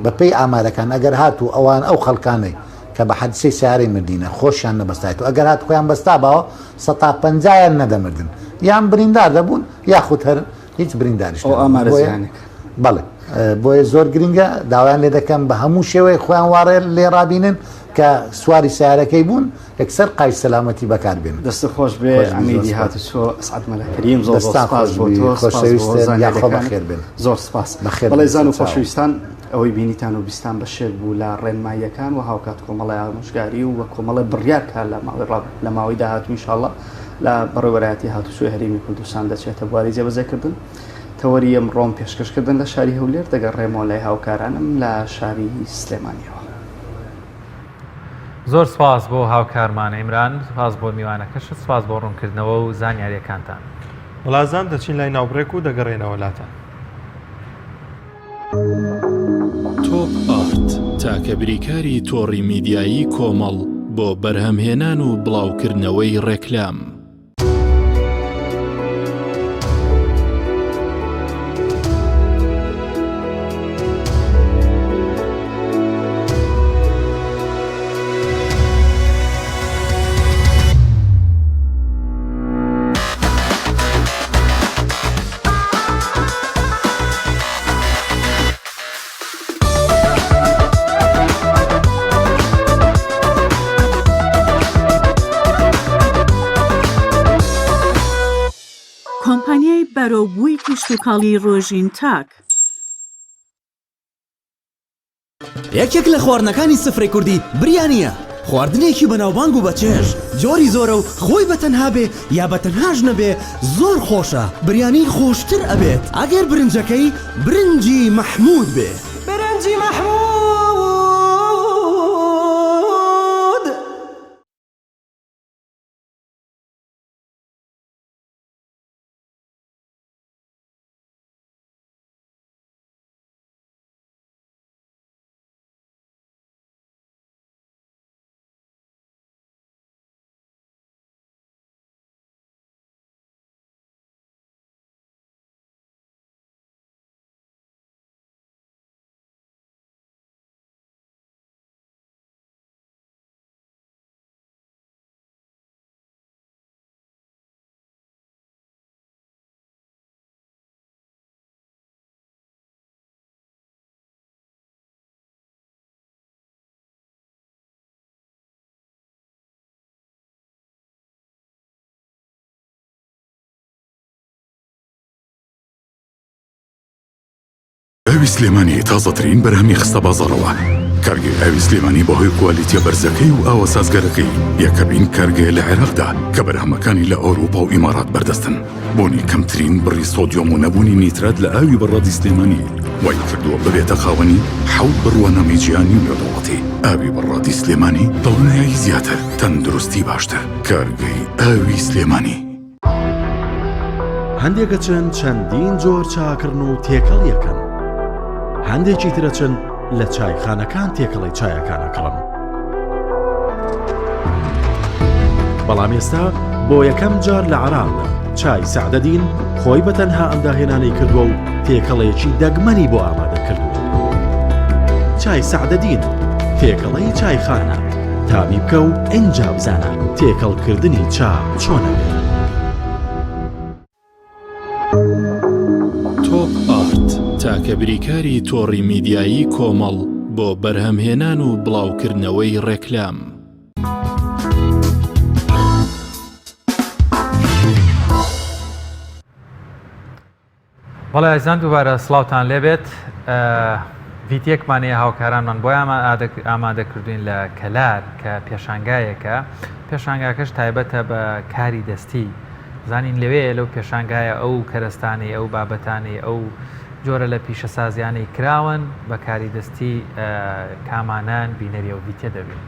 بەپێی ئامارەکان ئەگەر هاتوو ئەوان ئەو خەڵکانەی کە بە حەدسەی سیارەی مردینە خۆشیان نەبەستایت و ئەگەر هات خۆیان بەستاباوە سەتا پەنجایان نەدەمردن یان بریندار دەبوون یاخود هەر هیچ برینداریش ئەو ئامارە زیانێک بەڵێ بۆیە زۆر گرنگە داوایان لێ دەکەم بە هەموو شێوەیەک خۆیان واڕێ لێ ڕابینن کە سواری سیارەکەی بوون یەکسەر قایش سەلامەتی بەکار بێنن. دەستت خۆش بێ عەمیدی هاتوچۆ ئەسعەد مەلا کەریم زۆر زۆر دەستان سپاس خۆش بۆ بی تۆ سپاس بۆ خۆشەویستن یاخوا زانیاریەکانت بەخێر بێن. زۆر سپاس بەخێر بەڵێ بێن زان و سەرچاوە. خۆشەویستان ئەوەی بینیتان و بیستان بەشێک بوو لە ڕێنماییەکان و هاوکات کۆمەڵی ئامۆژگاری و کۆمەڵی بڕیار کە لە ماوەی ڕاب لە ماوەی داهاتوو ئینشاڵڵا لە بەڕێوەبەرایەتی هاتوچۆی هەرێمی کوردستان دەچێتە بواری جێبەجێکردن. تەوەری ئەمڕۆم پێشکەشکردن لە شاری هەولێر دەگەڕێمەوە لای هاوکارانم لە شاری سلێمانیەوە. زۆر سپاس بۆ هاوکارمان عیمران، سپاس بۆ میوانەکەشت، سپاس بۆ ڕوونکردنەوە و زانیارییەکانتان. وڵازان دەچین لای ناوبڕێک و دەگەڕێینەوە لاتان. تۆپ ئارت تاکە بریکاری تۆڕی میدیایی کۆمەڵ بۆ بەرهەمهێنان و بڵاوکردنەوەی ڕێکلام. کۆمپانیای بەرەوبووی کشتوکاڵی ڕۆژین تاک. یەکێک لە خواردنەکانی سفرەی کوردی بریانییە، خواردنێکی بەناوبانگ و بەچێژ، جۆری زۆرە و خۆی بە تەنها بێ یا بە تەنهاش نەبێ زۆر خۆشە، بریانی خۆشتر ئەبێت ئەگەر برنجەکەی برنجی مەحموود بێ. برنجی مەحموود. ئاوی سلێمانی تازەترین بەرهەمی خستە بازاڕەوە. کارگەی ئاوی سلێمانی بەهۆی کوالیتیە بەرزەکەی و ئاوە سازگارەکەی یەکەمین کارگەیە لە عێراقدا کە بەرهەمەکانی لە ئەوروپا و ئیمارات بەردەستن. بوونی کەمترین بڕی سۆدیۆم و نەبوونی نیترات لە ئاوی بەڕادی سلێمانی وای کردووە ببێتە خاوەنی حەوت بڕوانامەی جیهانی و نێودەوڵەتی. ئاوی بەڕادی سلێمانی دڵنیایی زیاتر، تەندروستی باشتر. کارگەی ئاوی سلێمانی. هەندێک ئەچن چەندین جۆر چا ئەکڕن و تێکەڵی ئەکەن، هەندێکی تر ئەچن لە چایخانەکان تێکەڵەی چایەکان ئەکڕن. بەڵام ئێستا بۆ یەکەم جار لە عێراقدا چای سەعدەدین خۆی بە تەنها ئەم داهێنانەی کردووە و تێکەڵەیەکی دەگمەنی بۆ ئامادە کردووە. چای سەعدەدین تێکەڵەی چایخانە، تامی بکە و ئینجا بزانە تێکەڵکردنی چا چۆن ئەبێت. تۆپ ئارت تاکە بریکاری تۆڕی میدیایی کۆمەڵ بۆ بەرهەمهێنان و بڵاوکردنەوەی ڕێکلام. بەڵێ ئازیزان دووبارە سڵاوتان لێبێت ڤیتیەکمان هەیە هاوکارانمان بۆیان ئامادە کردوین لە کەلار کە پێشانگایەکە پێشانگاکەش تایبەتە بە کاری دەستی زانین لەوێ لەو پێشانگایە ئەو کەرەستانەی ئەو بابەتانەی ئەو جۆرە لە پیشەسازیانەی کراون بە کاری دەستی کامانان بینەری ئەو ڤیتە دەبین.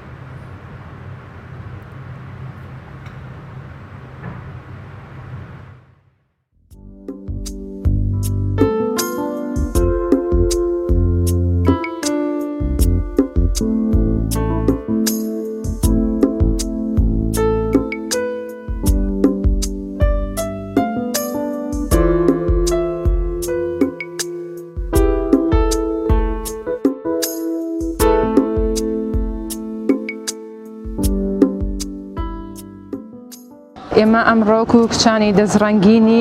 ئێمە ئەمڕۆ وەکو کچانی دەستڕەنگینی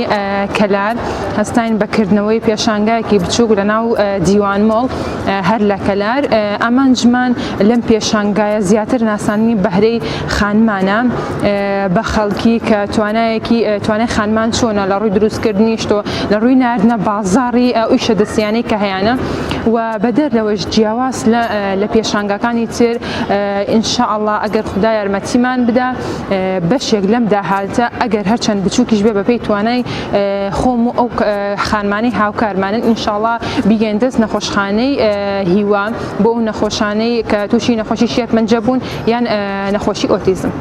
کەلار هەستاین بە کردنەوەی پێشانگایەکی بچووک لە ناو دیوان مۆڵ هەر لە کەلار ئامانجمان لەم پێشانگایە زیاتر ناساندنی بەهرەی خانمانە بە خەڵکی کە توانایەکی توانای خانمان چۆنە لە ڕووی دروستکردنی شتۆ لە ڕووی ناردنە بازاڕی ئەو ئیشە دەستیانەی کە هەیانە و بەدەر لەوەش جیاواز لە پێشانگاکانی تر ان شاء اللە ئەگەر خودا یارمەتیمان بدا بەشێک لەم داهاتە ئەگەر هەرچەند بچووکیش بێ بەپێی توانای خۆم و ئەو خانمانەی هاوکارمانن ان شاء اللە بیگەین دەست نەخۆشخانەی هیوا بۆ ئەو نەخۆشانەی کە تووشی نەخۆشی شێرپەنجە بوون یان نەخۆشی ئۆتیزم.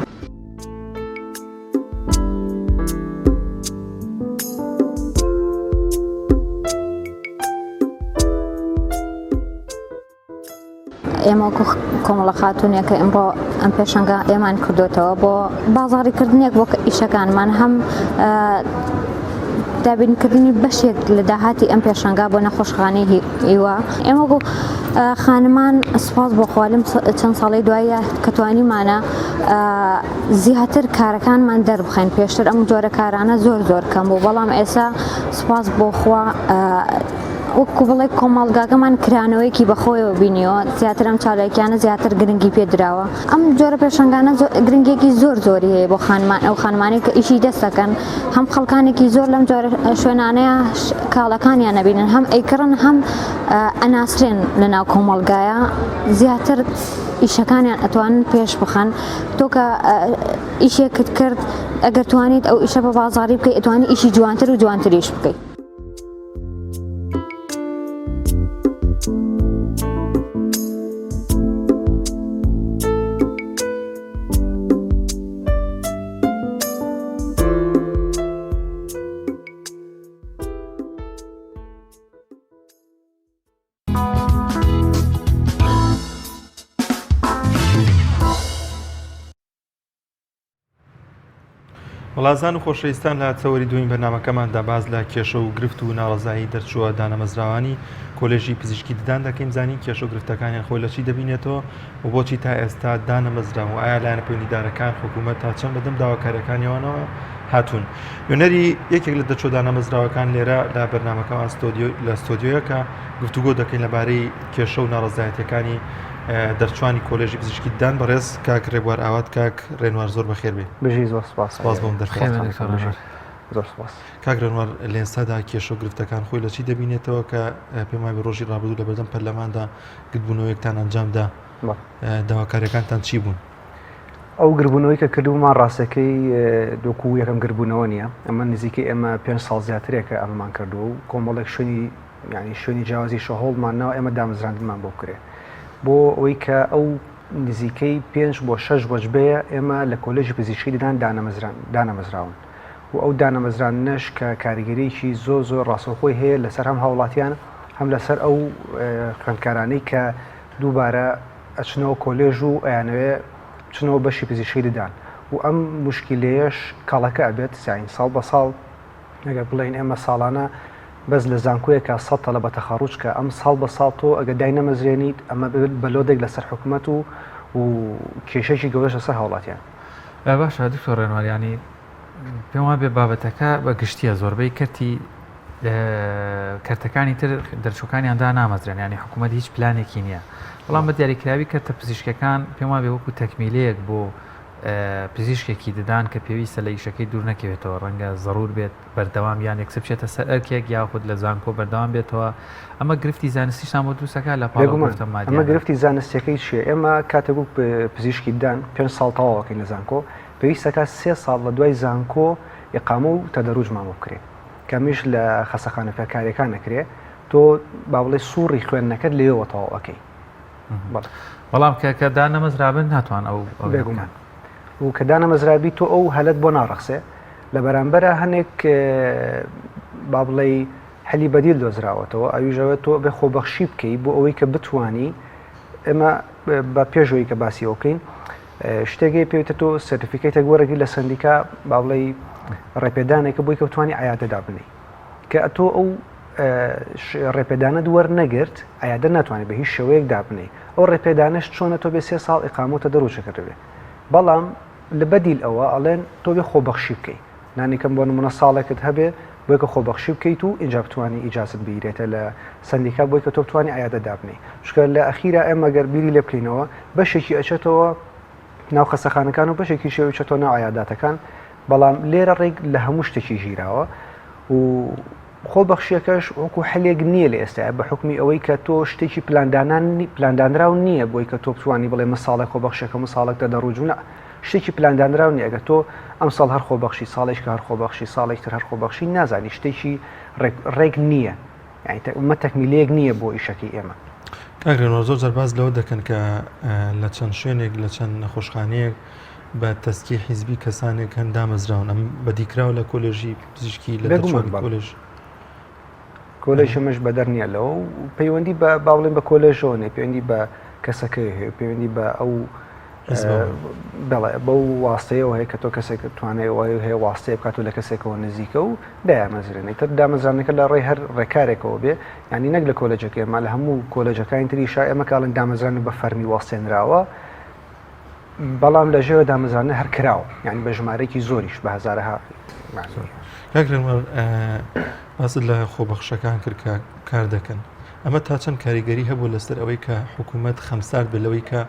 ئێمە وەکو کۆمەڵە خاتونێک کە ئمڕۆ ئەم پێشەنگە ئێمان کردوتەوە بۆ بازاڕیکردنێک بۆ ئیشەکانمان هەم دابینکردنی بەشێک لە داهاتی ئەم پێشەنگا بۆ نەخۆشخانەی هیوا ئێمە وەکو خانمان سوپاس بۆ خوا لەم چەند ساڵی دوایە کە توانیمانە زیاتر کارەکانمان دەربخەین پێشتر ئەم جۆرە کارانە زۆر زۆر کەم بوو بەڵام ئێستا سوپاس بۆ خوا وەکو بڵێ کۆمەڵگاکەمان کرانەوەیەکی بەخۆیەوە بینیوە زیاتر ئەم چالاکیانە زیاتر گرنگی پێ دراوە ئەم جۆرە پێشەنگانە گرنگێکی زۆر زۆری هەیە بۆ خانمان ئەو خانمانەی کە ئیشی دەست دەکەن هەم خەڵکانێکی زۆر لەم جۆرە شوێنانەیە کاڵەکانیان نەبینن هەم ئەیکڕن هەم ئەناسرێن لە ناو کۆمەڵگایە زیاتر ئیشەکانیان ئەتوانن پێش بخەن تۆ کە ئیشێکت کرد ئەگەر توانیت ئەو ئیشە بە بازاری بکەیت ئەتوانی ئیشی جوانتر و جوانتریش بکەیت. وڵازان و خۆشەویستان لە تەوەری دووەمی بەرنامەکەماندا باس لە کێشە و گرفت و ناڕەزایی دەرچووە دانەمەزراوانی کۆلێژی پزیشکی ددان دەکەین زانین کێشە و گرفتەکانیان خۆی لە چی دەبینێتەوە و بۆچی تا ئێستا دانەمەزراون و ئایا لایەنە پەیوەندیدارەکان حکوومەت تا چەند بەدەم داواکاریەکانیانەوە هاتوون نوێنەری یەکێک لە دەرچووە دانەمەزراوەکان لێرە لە بەرنامەکەمان ستۆدیۆ لە ستۆدیۆیەکە گفتوگۆ دەکەین لەبارەی کێشە و ناڕەزایەتیەکانی دەرچوانی کۆلێژی پزیشکی ددان بەڕێز کاک ڕێبوار ئاوات کاک ڕێنوار زۆر بەخێر بێ بژی زۆر سپاس سپاس بۆم دەرفەت. زۆر سپاس. کاک ڕێنوار لە ئێستادا کێشە و گرفتەکان خۆی لە چی دەبینێتەوە کە پێم وابێ ڕۆژی ڕابردوو لە بەردەم پەرلەماندا گردبوونەوەیەکتان ئەنجامدا داواکاریەکانتان چی بوون؟ ئەو گربوونەوەی کە کردبوومان ڕاستەکەی دۆکو یەکەم گربوونەوە نییە ئەمە نزیکەی ئێمە پێ ساڵ زیاترێکە ئەمەمان کردووە و کۆمەڵێک شوێنی یعنی شوێنی جیاوازی شەهۆڵمان ناوە ئێمە دامەزراندنمان بۆ بکرێ بۆ ئەوەی کە ئەو نزیکەی پێنج بۆ شەش وەجبەیە ئێمە لە کۆلێژی پزیشکی ددان دانەمەزراون و ئەو دانەمەزراندنەش کە کاریگەریی زۆر زۆر ڕاستەوخۆی هەیە لەسەر هەم هاوڵاتیان هەم لەسەر ئەو خوێندکارانەی کە دووبارە ئەچنەوە کۆلێژ و ئەیانەوێ بچنەوە بەشی پزیشکی ددان و ئەم موشکیلەیەش کەڵەکە ئەبێت ساین ساڵ بە ساڵ ئەگەر بڵێین ئێمە ساڵانە بەس لە زانکۆیەکا سەد تەلەبە تەخەڕوج کە ئەم ساڵ بە ساڵ تۆ ئەگەر داینەمەزرێنیت ئەمە بە load ێک لەسەر حکومەت و و کێشەیەکی گەورەش لەسەر هاوڵاتیان. باشە دکتۆر ڕێنوار یانی پێم وابێ بابەتەکە بە گشتیە زۆربەی کەرتی کەرتەکانی تر دەرچوەکانیان دانامەزرێن ینی حکوومەت هیچ پلانێکی نییە بەڵام بە دیاریکراوی کەرتە پزیشکەکان پێم وابێ وەکو تەکمیلەیەک بۆ پزیشکێکی ددان کە پێویستە لە ئیشەکەی دوور نەکەوێتەوە ڕەنگە زەرور بێت بەردەوام یان یەکسەر بچێتە سەر ئەرکێک یاخود لە زانکۆ بەردەوام بێتەوە ئەمە گرفتی زانستیشتان بۆ دروستەکە لە پاڵ بێگومان ئەمە گرفتی زانستیەکەی چییە ئێمە کاتێک وەک پزیشکی ددان پێنج ساڵ تەواوەکەین لە زانکۆ پێویستەکە سێ ساڵ لە دوای زانکۆ ئیقامە و تەدەروجمان بۆ بکرێ کەمیش لە خەسەخانە فێرکاریەکان ئەکرێ تۆ با بڵێ سوڕی خوێندنەکەت لەوێوە تەواو ئەکەی بەڵام کە کە دانەمەزرابن ناتوان ئەو بێگومان و کە دانەمەزرابی تۆ ئەو هەلت بۆ ناڕەخسێ لە بەرامبەرە هەنێک با بڵێ هەلی بەدیل دۆزراوەتەوە ئەویژەوە تۆ بێ خۆبەخشی بکەی بۆ ئەوەی کە بتانی ئێمە بە پێشەوەی کە باسی ئەوکەین شتێکی پێویتە تۆ certificate ێک وەرەگری لە سندیکا با بڵێ ڕێپێدانێکە بۆی کە بتانی عیادە دابنی کە ئەتۆ ئەو ڕێپێدانەت وەرنەگرت عیادە ناتوانێت بە هیچ شێوەیەک دابنێی ئەو ڕێپێدانەش چۆنە تۆ بێ سێ ساڵ ئیقامە و تەدەروجە کردبێ بەڵام لە بەدیل ئەوە ئەڵێن تۆ بێ خۆبەخشی بکەی نانیکەم بۆ نمونە ساڵێکت هەبێ بۆی کە خۆبەخشی بکەیت و ئینجا بتوانی ئیجازت بگیرێتە لە سەندیکا بۆی کە تۆ بتوانی عیادە دابنێی چونکە لە ئەخیرا ئێمە گەر بیری لێ بکەینەوە بەشێکی ئەچێتەوە ناو خەسەخانەکان و بەشێکیشی ئەچێتەوە ناو عیاداتەکان بەڵام لێرە ڕێک لە هەموو شتێکی ژیراوە و خۆ بەخشیەکەش وەکو حلێک نییە لە ئێستا بە حکمی ئەوەی کە تۆ شتێکی پلاندانان پلاندانراو نییە بۆی کە تۆ بتوانی بڵێ من ساڵێک خۆ بەخشەکەم و ساڵێک تەدەڕوج و شتێکی پلاندانراو نییە ئەگەر تۆ ئەم ساڵ هەر خۆبەخشی ساڵێک کە هەر خۆبەخشی ساڵێک تر هەر خۆبەخشی نازانی شتێکی ڕێک نییە یعنی ئەمە تەکمیلەیەک نییە بۆ ئیشەکەی ئێمە. کاک رێنوار زۆر جار باس لەوە دەکەن کە لە چەند شوێنێک لە چەند نەخۆشخانەیەک بە تەسکی حیزبی کەسانێک هەن دامەزراون ئەم بەدیکراوە لە کۆلێژی پزیشکی لە دەرچوانی کۆلێژ کۆلێژ ئەمەش بەدەر نییە لەوە و پەیوەندی بە با بڵێن بە کۆلێژەوە نیە پەیوەندی بە کەسەکەی هەیە پەیوەندی بە ئەو بەڵێ بەو واستەیەوە هەیە کە تۆ کەسێک توانای وای هەیە واستەیە بکات و لە کەسێکەوە نزیکە و دایامەزرێنێت تر دامەزرانەکە لە ڕێی هەر ڕێکارێکەوە بێ ینی نەک لە کۆلێجەکە ئێمە لە هەموو کۆلێجەکانی تریشا ئێمە کاڵن دامەزران بە فەرمی وەستێنراوە بەڵام لە ژێرە دامەزرانە هەر کراوە یعنی بە ژمارەیەکی زۆریش بە هەزارەها کاک رێنوار باست لە خۆبەخشەکان کرد کە کار دەکەن ئەمە تا چەند کاریگەری هەبوو لەسەر ئەوەی کە حکوومەت خەمسارد بێت لەوەی کە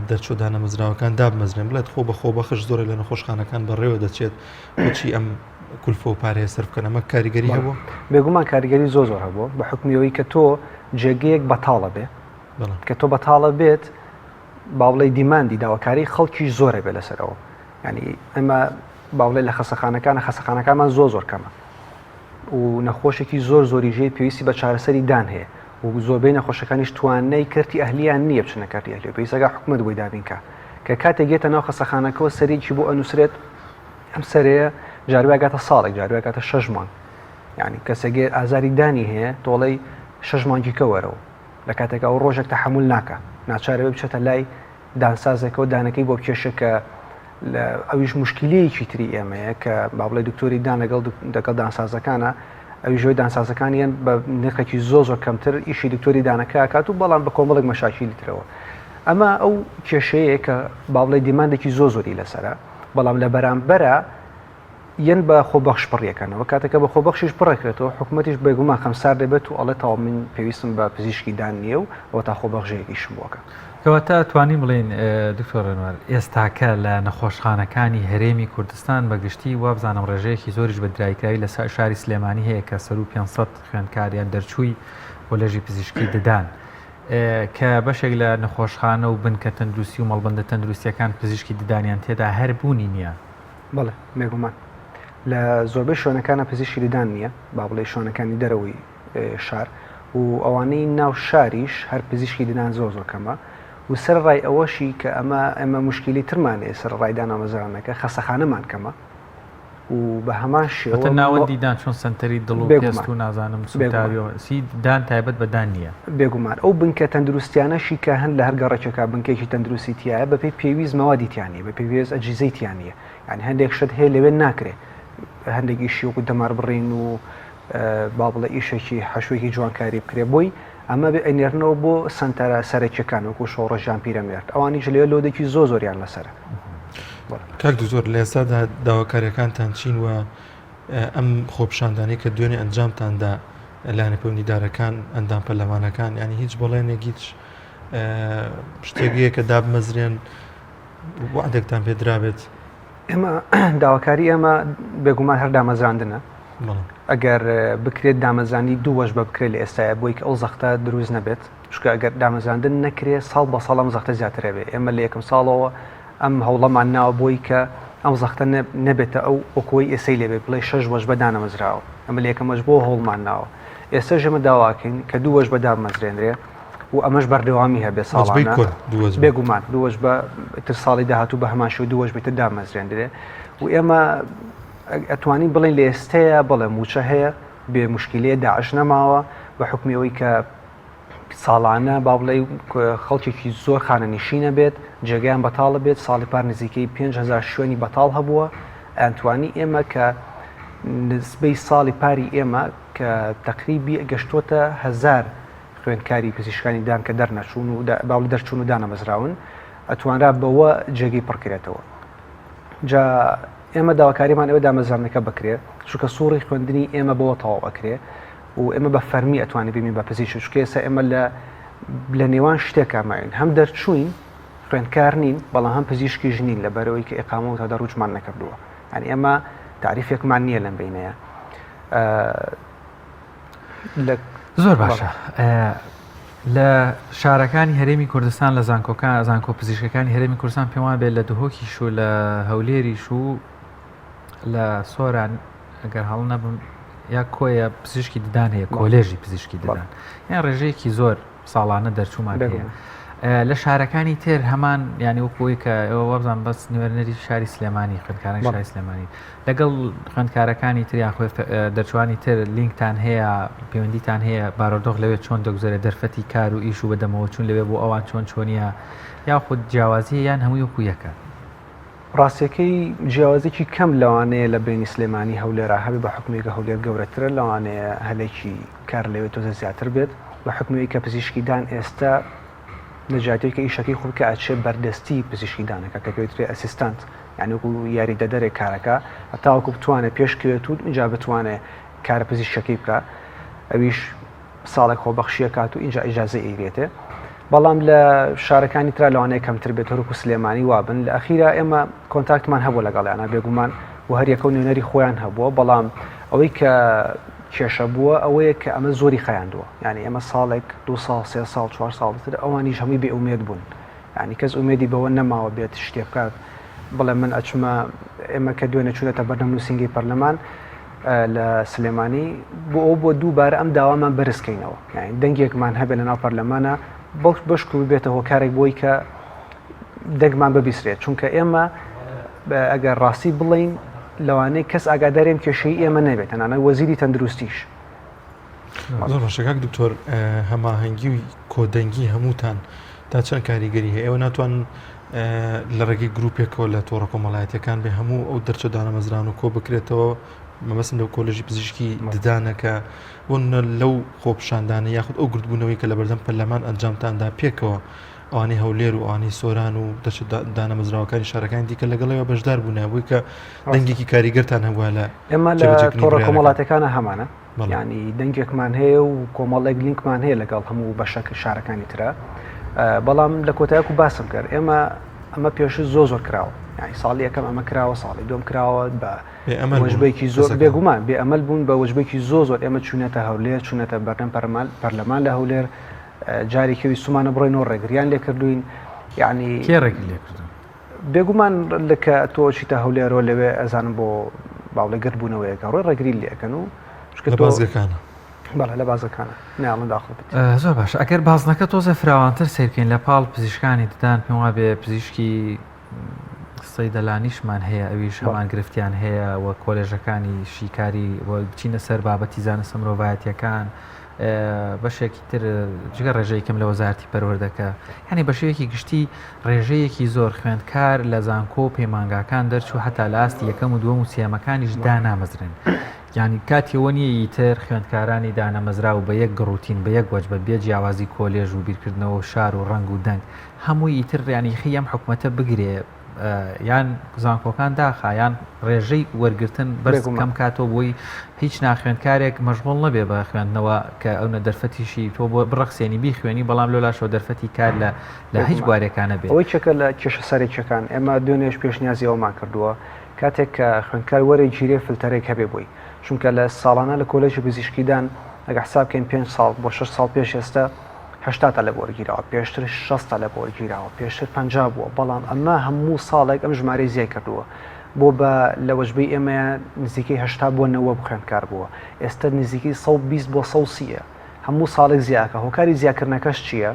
دەرچوو دانەمەزراوەکان دابمەزرێن بڵێت خۆ بە خۆبەخش زۆرێک لە نەخۆشخانەکان بەڕێوە دەچێت بۆچی ئەم کولفە و پارەیە سەرف بکەن ئەمە کاریگەری هەبوو بێگومان کاریگەری زۆر زۆر هەبوو بە حکومی ئەوەی کە تۆ جێگەیەک بەتاڵە بێ کە تۆ بەتاڵە بێت با بڵێی demand ی داواکاری خەڵکیش زۆرە بێ لەسەر ئەوە ینی ئەمە با بڵێ لە خەسەخانەکانە خەسەخانەکانمان زۆر زۆر کەمە و نەخۆشێکی زۆر زۆری ژێ پێویستی بە چارەسەری دان هەیە و زۆربەی نەخۆشەکانیش توانای کەرتی ئەهلیان نییە بچنە کەرتی ئەهلی پێویستەکە حکومەت بۆی دابینکە کە کاتێک گێتە ناو خەسەخانەکەەوە سەرێکی بۆ ئەنووسرێت ئەم سەرەیە جاروای گاتە ساڵێک جاروای گاتە شەش مانگ یعنی کەسێک ئازاری دانی هەیە تۆڵەی شەش مانگی کەوەرەوە لە کاتێکا ئەو ڕۆژێک تەحەمول ناکا ناچارە بێ بچێتە لای دانسازێکەوە دانەکەی بۆ بکێشێ کە لە ئەویش مشکلەیەکی تری ئێمەیە کە با بڵێ دکتۆری دان لەگەڵ دەگەڵ دانسازەکانە ئەویش ئەوەی دانسازەکانیان بە نرخێکی زۆر زۆر کەمتر ئیشی دکتۆری دانەکە ئەکات و بەڵام بە کۆمەڵێک مەشاکیلی ترەوە ئەمە ئەو کێشەیە کە با بڵێ demand ێکی زۆر زۆری لەسەرە بەڵام لە بەرامبەرە. یەن بە خۆبەخش پڕیەکەنەوە کاتێکە بە خۆبەخشیش پڕەکرێتەوە حکوومەتیش بێگومان خەمسار دەبێت و ئەڵێ تەواو من پێویستم بە پزیشکی دان نییە و ئەوە تا خۆبەخشەیەک ئیشم بۆکە. کەواتە توانین بڵێین دکتۆر ڕێنوار ئێستاکە لە نەخۆشخانەکانی هەرێمی کوردستان بە گشتی وابزانم ڕێژەیەکی زۆریش بە درایکراوی لە شاری سلێمانی هەیە کە سەروو 500 خوێندکار یان دەرچووی کۆلێژی پزیشکی ددان کە بەشێک لە نەخۆشخانە و بنکە تەندروستی و مەڵبەندە تەندروستیەکان پزیشکی ددانیان تێدا هەر بوونی نییە. بەڵێ بێگومان لە زۆربەی شوێنەکانە پزیشکی ددان نییە با بڵێ شوێنەکانی دەرەوەی شار و ئەوانەی ناو شاریش هەر پزیشکی ددان زۆر زۆر کەمە و سەر ڕای ئەوەشی کە ئەمە ئێمە مشکلی ترمان هەیە سەر ڕای دانامەزرانەکە خەسەخانەمان کەمە و بە هەمان شێوە ناوەندی دان چۆن سنتەری دڵ و پێست و نازانم سوتاویەوە سی دان تایبەت بە دان نییە. بێگومان ئەو بنکە تەندروستیانەشی کە هەن لە هەر گەڕەکێکا بنکەیەکی تەندروستی تیایە بەپێی پێویست مەوادی تیا نییە بەپێی پێویست ئەجیزەی تیا نییە یانی هەندێک شت هەیە لەوێ ناکرێ هەندێک ئیشی وەکو دەمار بڕین و با بڵێ ئیشێکی حەشوێکی جوانکاری بکرێ بۆی ئەمە بێ ئەنێرنەوە بۆ سەنتەرە سەرەکیەکان وەکو شۆڕش یان پیرەمێرد ئەوانیش لەوێ لۆدێکی زۆر زۆریان لەسەرە. کاک دکتۆر لە ئێستادا داواکاریەکانتان چین و ئەم خۆپیشاندانەی کە دوێنێ ئەنجامتاندا لایەنە پەیوەندیدارەکان ئەندام پەرلەمانەکان ینی هیچ بەڵێنێک هیچ شتێک هەیە کە دابمەزرێن وعدێکتان پێدرابێت ئێمە داواکاری ئێمە بێگومان هەر دامەزراندنە ئەگەر بکرێت دامەزرانی دوو وەجبە بکرێت لە ئێستاە بۆی کە ئەو زەختە دروست نەبێت چونکە ئەگەر دامەزراندن نەکرێ ساڵ بە ساڵ ئەم زەختە زیاترە بێ ئێمە لە یەکەم ساڵەوە ئەم هەوڵەمان ناوە بۆی کە ئەم زەختە نەبێتە ئەو وەکۆی ئێسەی لێبێ بڵێ شەش وەجبە دانەمەزراوە ئەمە لە یەکەم وەجبەوە هەوڵمان ناوە ئێستا ئێمە داواکەین کە دوو وەجبە دابمەزرێنرێ و ئەمەش بەردەوامی هەبێ ساڵانە بێگومان دوو وەجبە تر ساڵی داهاتوو بە هەمان شێوە دوو وەجبەی تر دامەزرێندرێ و ئێمە ئەتوانین بڵێین لە ئێستەیە بەڵێ مووچە هەیە بێ مشکلەیە داعش نەماوە بە حکمی ئەوەی کە ساڵانە با بڵێ خەڵکێکی زۆر خانەنشینە بێت جێگەیان بەتاڵە بێت ساڵی پار نزیکەی 5هزار شوێنی بەتاڵ هەبووە ئەنتوانی ئێمە کە نسبەی ساڵی پاری ئێمە کە تقریبی گەشتۆتە هزار خوێندکاری پزیشکانی دان کە دەرنەچوون و باڵ دەرچوون و دانەمەزراون ئەتوانرا بەوە جێگەی پڕکرێتەوە جا ئێمە داواکاریمان ئەوە دامەزراندنەکە بکرێ چونکە سوڕی خوێندنی ئێمە بەوە تەواو ئەکرێ و ئێمە بە فەرمی ئەتوانین ببین بە پزیشک چونکە ئێستا ئێمە لە لە نێوان شتێکا ماین هەم دەرچووین خوێندکار نین بەڵام هەم پزیشکیش نین لەبەرەوەی کە ئیقامە و تەدەڕوجمان نەکردووە یعنی ئێمە تعریفێکمان نییە لەم بینەیە لە زۆر باشە لە شارەکانی هەرێمی کوردستان لە زانکۆکان زانکۆ پزیشکەکانی هەرێمی کوردستان پێوان بێت لە دهۆکیش و لە هەولێریش و لە سۆران ئەگەر هەڵ نەبم یا کۆیە پزیشکی ددان هەیە کۆلێژی پزیشکی ددان یان ڕێژەیەکی زۆر ساڵانە دەرچوومان هەیە لە شارەکانی تر هەمان ینی وەکوی کە ئێوە وابزان بەس نوێنەری شاری سلێمانی خوێندکارانی شاری سلێمانی لەگەڵ خوێندکارەکانی تر یاخۆ دەرچوانی تر لینکتان هەیە پەیوەندیتان هەیە بارۆدۆخ لەوێ چۆن دەگوزەرێت دەرفەتی کار و ئیش و بەدەمەوە چون لەوێ بۆ ئەوان چۆن چۆنیە یاخود جیاوازی یان هەمووی وەکو یەکە؟ ڕاستیەکەی جیاوازێکی کەم لەوانەیە لە بەینی سلێمانی هەولێرا هەبێ بە حوکمی کە هەولێر گەورەترە لەوانەیە هەلێکی کار لەوێ تۆزە زیاتر بێت بە حوکمی کە پزیشکی دان ئێستا لە جیاتی کە ئیشەکەی خۆ بکە ئەچێ بەردەستی پزیشکی دانەکە کە پێوترێ assistant یعنی وەکو یاریدەدەرێک کارەکە هەتاوەکو بتوانێت پێشکەوێت و اینجا بتوانێت کارە پزیشکەکەی بکە ئەویش ساڵێک خۆبەخشی ئەکات و ئینجا ئیجازەی ئەیرێتێ بەڵام لە شارەکانی ترا لەوانەیە کەمتر بێت هەروکو سلێمانی وابن لە ئەخیرا ئێمە contact مان هەبوو لەگەڵیانە بێگومان و هەریەکە و نوێنەری خۆیان هەبووە بەڵام ئەوەی کە کێشە بووە ئەوەیە کە ئەمە زۆری خایاندووە یعنی ئێمە ساڵێک دو ساڵ سێ ساڵ چوار ساڵ تر ئەوانیش هەمووی بێ ئومێد بوون یعنی کەس ئومێدی بەوە نەماوە بێت شتێ بکات بڵێ من ئەچمە ئێمە کە دوێنێ چوونەتە بەردەم نووسینگەی پەرلەمان لە سلێمانی بۆ ئەو بۆ دووبارە ئەم داوامان بەرزکەینەوە یعنی دەنگێکمان هەبێت لەناو پەرلەمانە بەڵک بەشک و بێتە هۆکارێک بۆی کە دەنگمان ببیسرێت چونکە ئێمە ئەگەر ڕاستی بڵین لەوانەیە کەس ئاگادارێم کێشەی ئێمە نەبێت تەنانەت وەزیری تەندروستیش زۆر باشە کاک دکتۆر هەماهەنگی و کۆدەنگی هەمووتان تا چەند کاریگەری هەیە ئێوە ناتوان لە ڕێگەی گروپێکەوە لە تۆڕە کۆمەڵایەتەکان بێ هەموو ئەو دەرچە دانەمەزران و کۆ بکرێتەوە مەبەستم لەو کۆلێژی پزیشکی ددانەکە بۆ لەو خۆپشاندانە یاخود ئەو گردبوونەوەی کە لە بەردەم پەرلەمان ئەنجامتاندا پێکەوە. ئەوانەی هەولێر و ئەوانەی سۆران و دەچێت دانەمەزراوەکانی شارەکانی دیکە لەگەڵەوە بەشدار بوون بووی کە دەنگێکی کاریگەرتان هەبووە لە ئێمە لە تۆڕە کۆمەڵاتەکانە هەمانە ینی دەنگێکمان هەیە و کۆمەڵێک لینکمان هەیە لەگەڵ هەموو بەشەکە شارەکانی ترە بەڵام لە کۆتایەک و باسم کرد ئێمە ئەمە پێشتر زۆر زۆر کراوە یعنی ساڵی یەکەم ئەمە کراوە ساڵی دوم کراوە بە وەجبێکی زۆر بێگومان بێ ئەمەل بوون بە وەجبێکی زۆر زۆر ئێمە چوونەتە هەولێر چوونەتە بەردەم پەرمان پەرلەمان لە هەولێر جارێکی ویستومانە بڕۆین و ڕێگریان لێکردوین یعنی کێ ڕێگری لێکردون بێگومان لەکە تۆ چیتە هەولێرەوە لەوێ ئەزانم بۆ باڵێ گرد بوونەوەیەکە ڕۆی ڕێگری لەکەن و لە بازگەکانە بەڵێ لە بازەکانە ناڵن داخڵ بێت زۆر باش ئەگەر بازنەکە تۆزە فراوانتر سیرکەین لە پاڵ پزیشکانی ددان پێم وابێ پزیشکی سەیدەلانیشمان هەیە ئەویش هەمان گرفتیان هەیە و کۆلێژەکانی شیکاری و بچینە سەر بابەتی زانستە مرۆڤایەتیەکان بەشێکی تر جگە ڕێژەی کەم لە وەزارتی پەروەردەکە یعنی بە شێوەیەکی گشتی ڕێژەیەکی زۆر خوێندکار لە زانکۆ و پەیمانگاکان دەرچوو هەتا لە ئاستی یەکەم و دووەم و سێیەمەکانیش دانامەزرێن یانی کاتی ئەوە نییە ئیتر خوێندکارانی دانەمەزراو بە یەک گڕوتین بە یەک وەجبە بێ جیاوازی کۆلێژ و بیرکردنەوە و شار و ڕەنگ و دەنگ هەمووی ئیتر یانی خی ئەم حکومەتە بگرێ یان زانکۆکان داخا یان ڕێژەی وەرگرتن بەرز کەم کاتەوە بۆی هیچ ناخوێندکارێک مەشغوڵ نەبێ بە خوێندنەوە کە ئەونە دەرفەتیشی تۆ بۆ بڕەخسێنی بیخوێنی بەڵام لۆلاشەوە دەرفەتی کار لە لە هیچ بوارێکانە بێ. ئەوەی کێکە لە کێشە سەرەکیەکان ئێمە دوێنێش پێشنیازی ئەوەمان کردووە کاتێک کە خوێندکار وەرەگیرێ فلتەرێک هەبێ بۆی چونکە لە ساڵانە لە کۆلێژی پزیشکیدان ئەگە حساب کەین پێنج ساڵ بۆ شەش ساڵ پێش ئێستا 80 تەلەب وەرگیراوە پێشتر 60 تەلەب وەرگیراوە پێشتر 50 بووە بەڵام ئەمە هەموو ساڵێک ئەم ژمارەی زیای کردووە بۆ بە لە وەجبەی ئێمەیە نزیکەی 80 بۆ 90 خوێندکار بووە ئێستا نزیکەی 120 بۆ 130 هەموو ساڵێک زیاکە هۆکاری زیاکردنەکەش چییە؟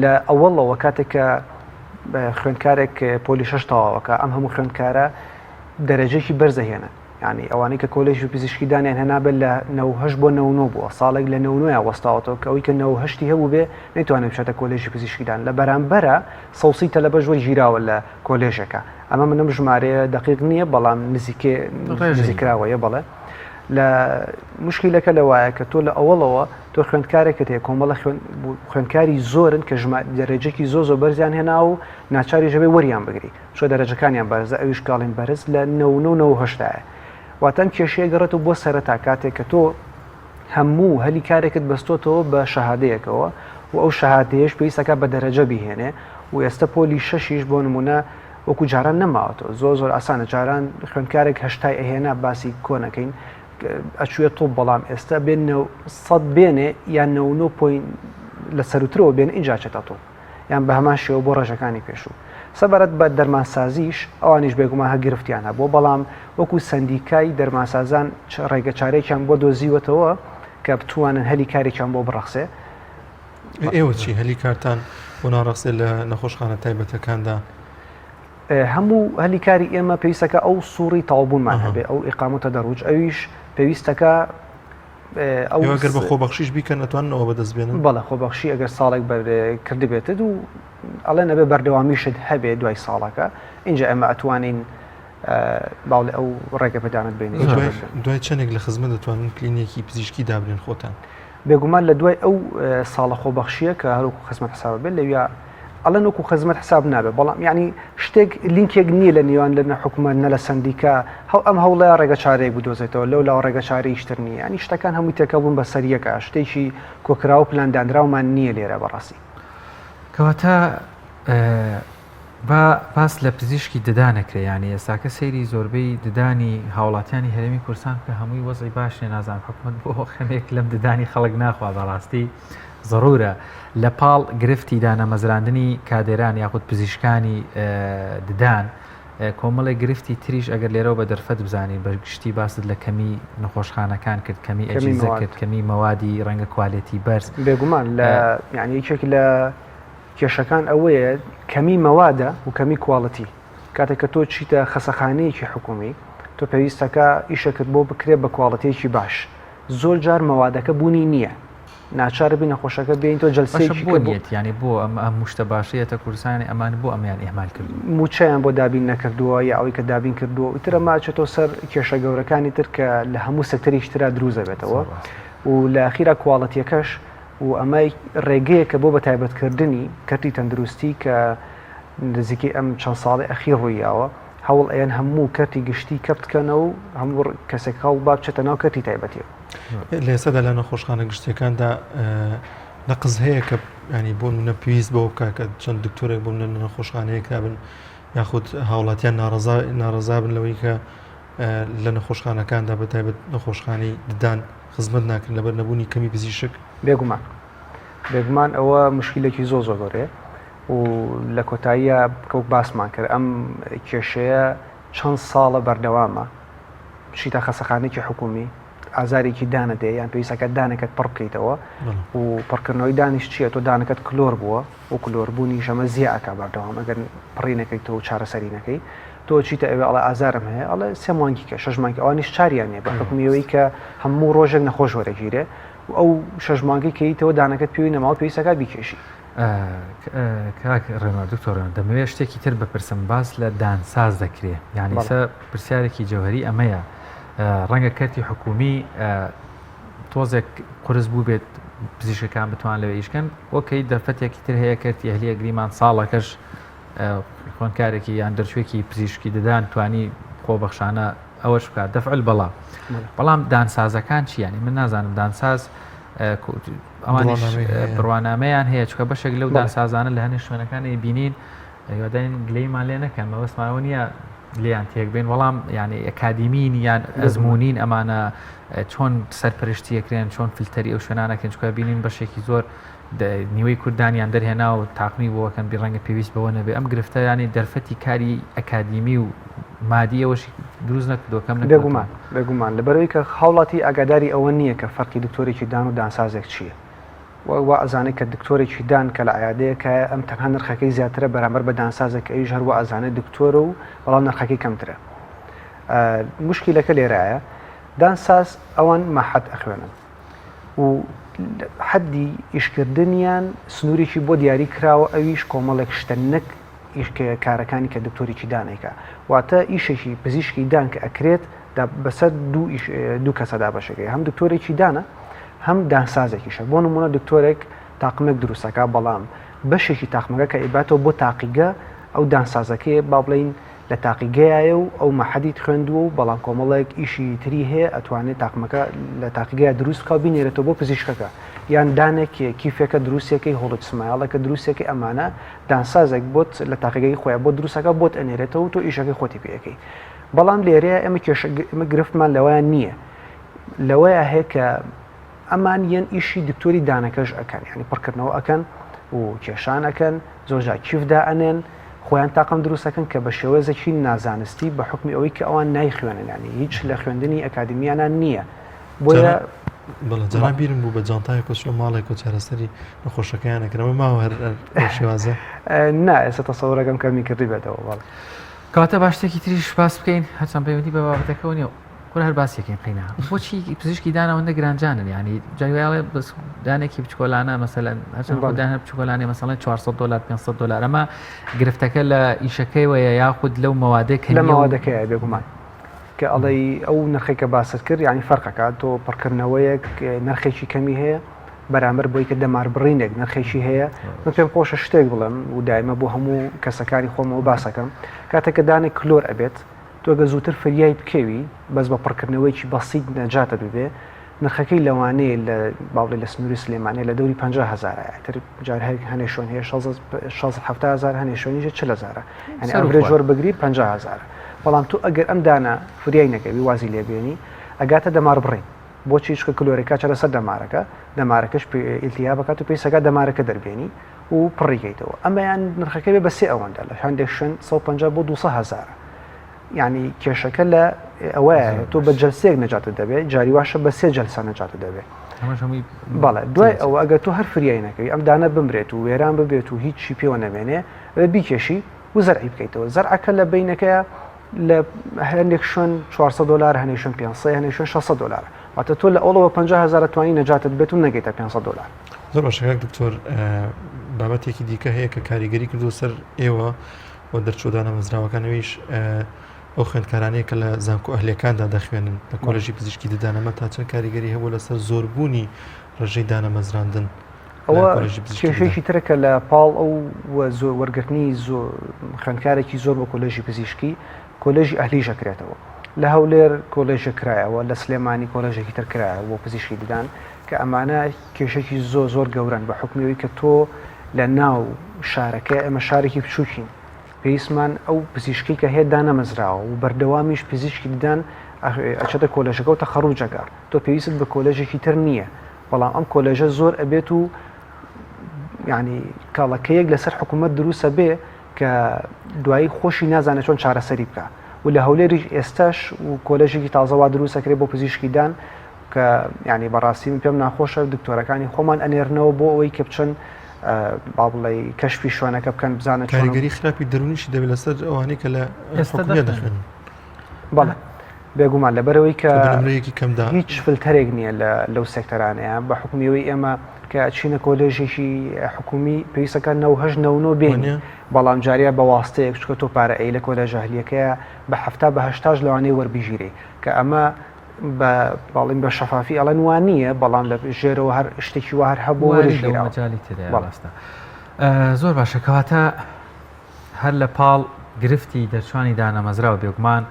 لە ئەوەڵەوە کاتێک کە خوێندکارێک پۆلی شەش تەواوەکە ئەم هەموو خوێندکارە دەرەجێکی بەرزە هێنن یعنی ئەوانەی کە کۆلێژی پزیشکی دانیان هێنابێت لە 98 بۆ 99 بووە ساڵێک لە 99 وەستاوەتەوە کە ئەوی کە 98 هەبوو بێ نەیتوانێت بچێتە کۆلێژی پزیشکیدان لە بەرامبەرە سەوسی تەلەبەش وەرگیراوە لە کۆلێژەکە ئەمە منم ژمارەیە دقیق نییە بەڵام نزیکێ نزیکراوەیە بەڵێ لە مشکیلەکە لەوایە کە تۆ لە ئەوەڵەوە تۆ خوێندکارێکت هەیە کۆمەڵە خوێندکاری زۆرن کە ژمار دەرەجەکی زۆ زۆر بەرزیان هێنا و ناچاری ژەبێ وەریان بگری چۆ دەرەجەکانیان بەرزە ئەویش کاڵین بەرز لە 1970 واتە ئەم کێشەیە گەڕێتەوە بۆ سەرەتا کاتێک کە تۆ هەموو هەلی کارێکت بەستۆتەوە بە شەهادەیەکەوە و ئەو شەهادەیەش پێویستەکە بە دەرەجە بیهێنێ و ئێستا پۆلی شەشیش بۆ نمونە وەکو جاران نەماوەتەوە زۆر زۆر ئاسانە جاران خوێندکارێک هەشتای ئەهێنا باسی کۆنەکەین ئەچوێ تۆپ بەڵام ئێستا بێن سەد بێنێ یان 99 point لە سەروترەوە بێن اینجا چێتە تۆپ یان بە هەمان شێوە بۆ ڕێژەکانی پێشوو سەبارەت بە دەرمانسازیش ئەوانیش بێگومان هە گرفتیان هەبووە بەڵام وەکو سەندیکای دەرمانسازان ڕێگە چارێکیان بۆ دۆزیوەتەوە کە بتوانن هەلی کارێکیان بۆ بڕەخسێ ئێوە چی هەلی کارتان بۆ ناڕەخسێ لە نەخۆشخانە تایبەتەکاندا؟ هەموو هەلی کاری ئێمە پێویستەکە ئەو سوڕی تەواوبوونمان هەبێ ئەو ئیقامەتە دەڕوج ئەویش پێویستەکە ئەو گەر بە خۆبەخشیش بیکەن ئەتوانن ئەوە بەدەست بێنن؟ بەڵێ خۆبەخشی ئەگەر ساڵێک کردبێتت و ئەڵێن ئەبێ بەردەوامیشت هەبێ دوای ساڵەکە اینجا ئێمە ئەتوانین باڵێ ئەو ڕێگە پێدانت بین دوای چەندێک لە خزمەت دەتوانن کلینێکی پزیشکی دابنێن خۆتان؟ بێگومان لە دوای ئەو ساڵە خۆبەخشیە کە هەروکو خزمەت حساب بێت لەویا ئەڵێن وەکو خزمەت حساب نابێت بەڵام یعنی شتێک لینکێک نییە لە نێوان لە حکومەت نە لە سەندیکا هەو ئەم هەوڵەیە ڕێگە چارەیەک بدۆزێتەوە لەو لاوە ڕێگە چارەیشتر نییە ینی شتەکان هەمووی تێکەڵ بوون بە سەریەکە شتێکی کۆکراوە پلاندانراومان نییە لێرە بەڕاستی. کەواتە با باس لە پزیشکی ددان نەکرێ یانی ئێستاکە سەیری زۆربەی ددانی هاوڵاتیانی هەرێمی کوردستان بکە هەمووی وەزعی باش نیە نازانم حکومەت بۆ خەمێک لەم ددانی خەڵک ناخوا بەڕاستی زەڕورە لە پاڵ گرفتی دانەمەزراندنی کادێران یاخود پزیشکانی ددان کۆمەڵێک گرفتی تریش ئەگەر لێرەوە بە دەرفەت بزانین بە گشتی باست لە کەمی نەخۆشخانەکان کرد کەمی ئەجیزە کرد کەمی مەوادی ڕەنگە کوالێتی بەرز بێگومان لە یعنی یەکێک لە کێشەکان ئەوەیە کەمی مەوادە و کەمی کواڵتی کاتێک کە تۆ چیتە خەسەخانەیەکی حکومی تۆ پێویستەکە ئیشەکەت بۆ بکرێت بە کواڵەتێکی باش زۆر جار مەوادەکە بوونی نییە ناچار بی نەخۆشەکە بێین تۆ جلسەیەکی بۆ نیەت یانی بۆ ئەم ئەم مشتە باشەیەتە کوردستانی ئەمان بۆ ئەمیان ئیهمال کردو موچەیان بۆ دابین نەکردووە یا ئەوەی کە دابین کردووە ئیتر ئەمە ئەچێتەوە سەر کێشە گەورەکانی تر کە لە هەموو سێکتەرێکی ترا دروست دەبێتەوە و لە ئەخیرا کواڵەتیەکەش. و ئەمە ڕێگەیەکە بۆ بەتایبەتکردنی کەرتی تەندروستی کە نزیکەی ئەم چەند ساڵەی ئەخیر ڕوویاوە، هەوڵ ئەیەن هەموو کەرتی گشتی کەپت کەنەوە و هەموو کەسێک هەوڵ با بچێتە ناو کەرتی تایبەتیەوە. لە ئێستادا لە نەخۆشخانە گشتیەکاندا نەقس هەیە کە ینی بۆ منە پێویست بەوە بکە کە چەند دکتۆرێک بۆ منە نەخۆشخانەیەکدا بن یاخود هاوڵاتیان ناڕەزا ناڕەزا بن لەوەی کە لە نەخۆشخانەکاندا بە تایبەت نەخۆشخانەی ددان خزمەت ناکرێن لەبەر نەبوونی کەمی پزیشک؟ بێگومان بێگومان ئەوە مشکلێکی زۆر زۆر گەورەیە و لە کۆتاییە کەوک باسمان کرد ئەم کێشەیە چەند ساڵە بەردەوامە بچیتە خەسەخانێکی حکومی ئازارێکی دانە دێ یان پێویستەکە دانەکەت پڕ بکەیتەوە و پڕکردنەوەی دانیش چییە تۆ دانەکەت کلۆر بووە و کلۆربوونیش ئەمە زیا ئەکا بەردەوام ئەگەر پڕی نەکەیتەوە و چارەسەری نەکەی تۆ چیتە ئەوێ ئەڵێ ئازارم هەیە ئەڵێ سێ مانگی کە شەش مانگی ئەوانیش چاریان نییە بە حکومی ئەوەی کە هەموو ڕۆژێک نەخۆش وەرەگیرێ و ئەو شەش مانگەی کە یتەوە دانەکەت پێوی نەماوە پێویستەکە بیکێشی. کاک ڕێنوار دکتۆر ڕێنوار دەمەوێت شتێکی تر بپرسم باس لە دانساز دەکرێ یعنی سە پرسیارێکی جەوهری ئەمەیە ڕەنگە کەرتی حکومی تۆزێک قورس بوو بێت پزیشکەکان بتوان لەوێ ئیشکەن وەکەی دەرفەتێکی تر هەیە کەرتی ئەهلیە گریمان ساڵەکەش خوێندکارێکی یان دەرچوێکی پزیشکی ددان توانی خۆبەخشانە ئەوەش بکات دەفعل بەڵا بەڵام دانسازەکان چیانی من نازانم دانساز ئەوانیش بڕوانامەیان هەیە چکە بەشێک لەو دانسازانە لە هەنێ شوێنەکانی بینین هیوادارین گلەیمان لێ نەکەن مەبەستمانەوە نییە لێیان تێک بێن وەڵام یعنی ئەکادیمین یان ئەزمموونین ئەمانە چۆن سەرپەرشتیەکرێن چۆن فلتەری ئەو شوێنانەکەن چکە بینین بەشێکی زۆر نیوەی کوردانیان دەرهێنا و تاقمی بۆکەن بی ڕەنگە پێویست بەوە نەبێ ئەم گرفتە ینی دەرفەتی کاری ئەکادیمی و مادی ئەوەشی دروست نەکردوەکەم بێگومان بێگومان لەبەرەوەی کە هاوڵاتی ئاگاداری ئەوە نییە کە فەرقی دکتۆرێکی دان و دانسازێک چییە وا ئەزانێت کە دکتۆرێکی دان کە لە عیادەیەکایە ئەم تەنها نرخەکەی زیاترە بەرامبەر بە دانسازێک کە ئەویش هەر وا ئەزانێت دکتۆرە و بەڵام نرخەکەی کەمترە. موشکیلەکە لێرایە دانساز ئەوان مەحەد ئەخوێنن و حەدی ئیشکردنیان سنوورێکی بۆ دیاری کراوە ئەویش کۆمەڵێک شتە نەک کارەکانی کە دکتۆرێکی دان ئەیکا واتە ئیشێکی پزیشکی دان کە ئەکرێت بەسەر دوو ئیش دوو کەسە دابەشەکەی هەم دکتۆرێکی دانە هەم دانسازێکیشە بۆ نمونە دکتۆرێک تاقمێک دروستەکە بەڵام بەشێکی تاقمەکە کە ئیباتەوە بۆ تاقیگە ئەو دانسازەکەی با بڵین لە تاقیگەیایە و ئەو مەحەدیت خوێندووە و بەڵام کۆمەڵێک ئیشی تری هەیە ئەتوانێت تاقمەکە لە تاقیگەیە دروست بکا و بینێرێتەوە بۆ پزیشکەکە یان دانێک کیفێکە دروستێکەی هۆڵت سمایڵەکە دروستێکی ئەمانە دانسازێک بۆت لە تاقیگەی خۆیان بۆ دروستەکە بۆت ئەنێرێتەوە تۆ ئیشەکەی خۆتی پێەکەی بەڵام لێرەیە ئێمە کێشە ئێمە گرفتمان لەوەیان نییە لەوەیە هەیە کە ئەمان یەن ئیشی دکتۆری دانەکەش ئەکەن یعنی پڕکردنەوە ئەکەن و کێشان ئەکەن زۆرجار کیف دائەنێن خۆیان تاقم دروستەکەن کە بە شێوەزێکی نازانستی بە حکمی ئەوەی کە ئەوان نایخوێنن ینی هیچ لە خوێندنی ئەکادمیانان نییە بۆیە بەڵێ جاران بیرم بوو بە جانتایەک و چووە ماڵێک و چارەسەری نەخۆشەکەیان ئەکردەوە ماوە هەر بەو شێوازە نا ئێستا تەسەورەکەم کەمی کردی بێتەوە بەڵێ کەواتە با شتێکی تریش باس بکەین هەرچەند پەیوەندی بە بابەتەکەەوە نیە کورە هەر باسێکین قینا بۆچی پزیشکی دانەوەندە گرانجانن ینی جاویاڵێ بەس دانێکی بچکۆلانە مەسەلەن هەرچەند خۆدان هەر بچکۆلانێ مەسەڵەن 400 دلار 500 دلار ئەمە گرفتەکە لە ئیشەکەیوەیە یاخود لەو مەوادێک کە لە مەوادەکەیە بێگومان کە ئەڵێی ئەو نرخەی کە باست کرد یانی فەرقەکە تۆ پڕکردنەوەیەک نرخێکی کەمی هەیە بەرامبەر بۆی کە دەماربڕینێک نرخێکی هەیە من پێم خۆشە شتێک بڵێم و دایمە بۆ هەموو کەسەکانی خۆمەوە باسەکەم کاتێک کە دانێک کلۆر ئەبێت تۆ گە زووتر فریای بکەوی بەس بە پڕکردنەوەیکی بەسیت نەجاتە ببێ نرخەکەی لەوانەیە لە باڵی لە سنووری سلێمانە لە دەوری 50 هزارە تر جار هەر هەنێ شوێن هەیە 6 هزار هەنێ شوێنیش 40 هزارە یعنی average وەربگری 50 هزارە بەڵام تۆ ئەگەر ئەم دانە فریای نەکەوی وازی لێ بێنی ئەگاتە دەمار بڕین بۆچی چکە کلۆرەکە چەرە سەر دەمارەکە دەمارەکەش ئیلتیهاب بکات و پێیسەکە دەمارەکە دەربێنی و پڕیکەیتەوە ئەمەیان نرخەکە بێ بە سێ ئەوەندە لە هەندێک شوێن 150 بۆ 200 هزارە یعنی کێشەکە لە ئەوەیە تۆ بە جلسەیەک نەجاتت دەبێت جاری واشە بە سێ جلسە نەجاتت دەبێت بەڵێ دوای ئەوە ئەگەر تۆ هەر فریای نەکەوی ئەم دانە بمرێت و وێران ببێت و هیچی پێوە نەمێنێ بیکێشی و زەرعی بکەیتەوە زەرعەکە لە بینەکەیە لە هەندێک شوێن 400 دلار هەنێ شوێن 500 هەنێ شوێن 600 دلار واتە تۆ لە ئەوڵەوە 50 هزار توانی نەجاتت بێت و نەگەیتە 500 دلار زۆر باشە کاک دکتۆر بابەتێکی دیکە هەیە کە کاریگەری کردو سەر ئێوە و دەرچوو دانەمەزراوەکان ئەویش ئەو خوێندکارانەیە کە لە زانکۆ ئەهلیەکاندا دەخوێنن لە کۆلێژی پزیشکی ددانەمە تا چەند کاریگەری هەبوو لەسەر زۆربوونی ڕێژەی دانەمەزراندن. ئەوە کێشەیەکی ترە کە لە پاڵ ئەو وەرگرتنی خوێندکارێکی زۆر بۆ کۆلێژی پزیشکی کۆلێژی ئەهلیش ئەکرێتەوە لە هەولێر کۆلێژێک کرایەوە لە سلێمانی کۆلێژێکی تر کرایەوە بۆ پزیشکی ددان کە ئەمانە کێشێکی زۆر زۆر گەورەن بە حکومیەوەی کە تۆ لە ناو شارەکە ئێمە شارێکی بچووکین پێویستمان ئەو پزیشکی کە هەیە دانەمەزراوە و بەردەوامیش پزیشکی ددان ئەچێتە کۆلێژەکە و تەخەڕوجەکە تۆ پێویستت بە کۆلێژێکی تر نییە بەڵام ئەم کۆلێژە زۆر ئەبێت و ینی کاڵەکەیەک لەسەر حکوومەت دروستە بێ کە دوایی خۆشی نازانێت چۆن چارەسەری بکە و لە هەولێریش ئێستاش و کۆلێژێکی تازەوا دروستەکرێ بۆ پزیشکی دان کە ینی بەڕاستی من پێم ناخۆشە دکتۆرەکانی خۆمان ئەنێرنەوە بۆ ئەوەی کە بچن با بڵێ کەشفی شوێنەکە بکەن بزانە کاریگەری خراپی دەرونیشی دەبێت لەسەر ئەوانەی کە لە ئێستا دەخوێنن بەڵێ بێگومان لەبەرەوەی کە نمرەیەکی کەمدا هیچ فلتەرێک نییە لە لەو سێکتەرانەیە بە حکومیەوەی ئێمە کە چینە کۆلێژێکی حکومی پێویستەکە 98 99 بێن بەڵام جاریا بە واستەیەک چکە تۆ پارە ئەی لە کۆلێژە ئەهلیەکەیە بە هەفتا بە هەشتاش لەوانەیە وەربگیرێ کە ئەمە بە باڵین بە شەفافی ئەڵێن وان نییە بەڵام لە ژێرەوە هەر شتێکی وا هەر هەبوو وەرگیراوە مەجالی تێدایە ڕاستە زۆر باشە کەواتە هەر لە پاڵ گرفتی دەرچوانی دانەمەزراو بێگومان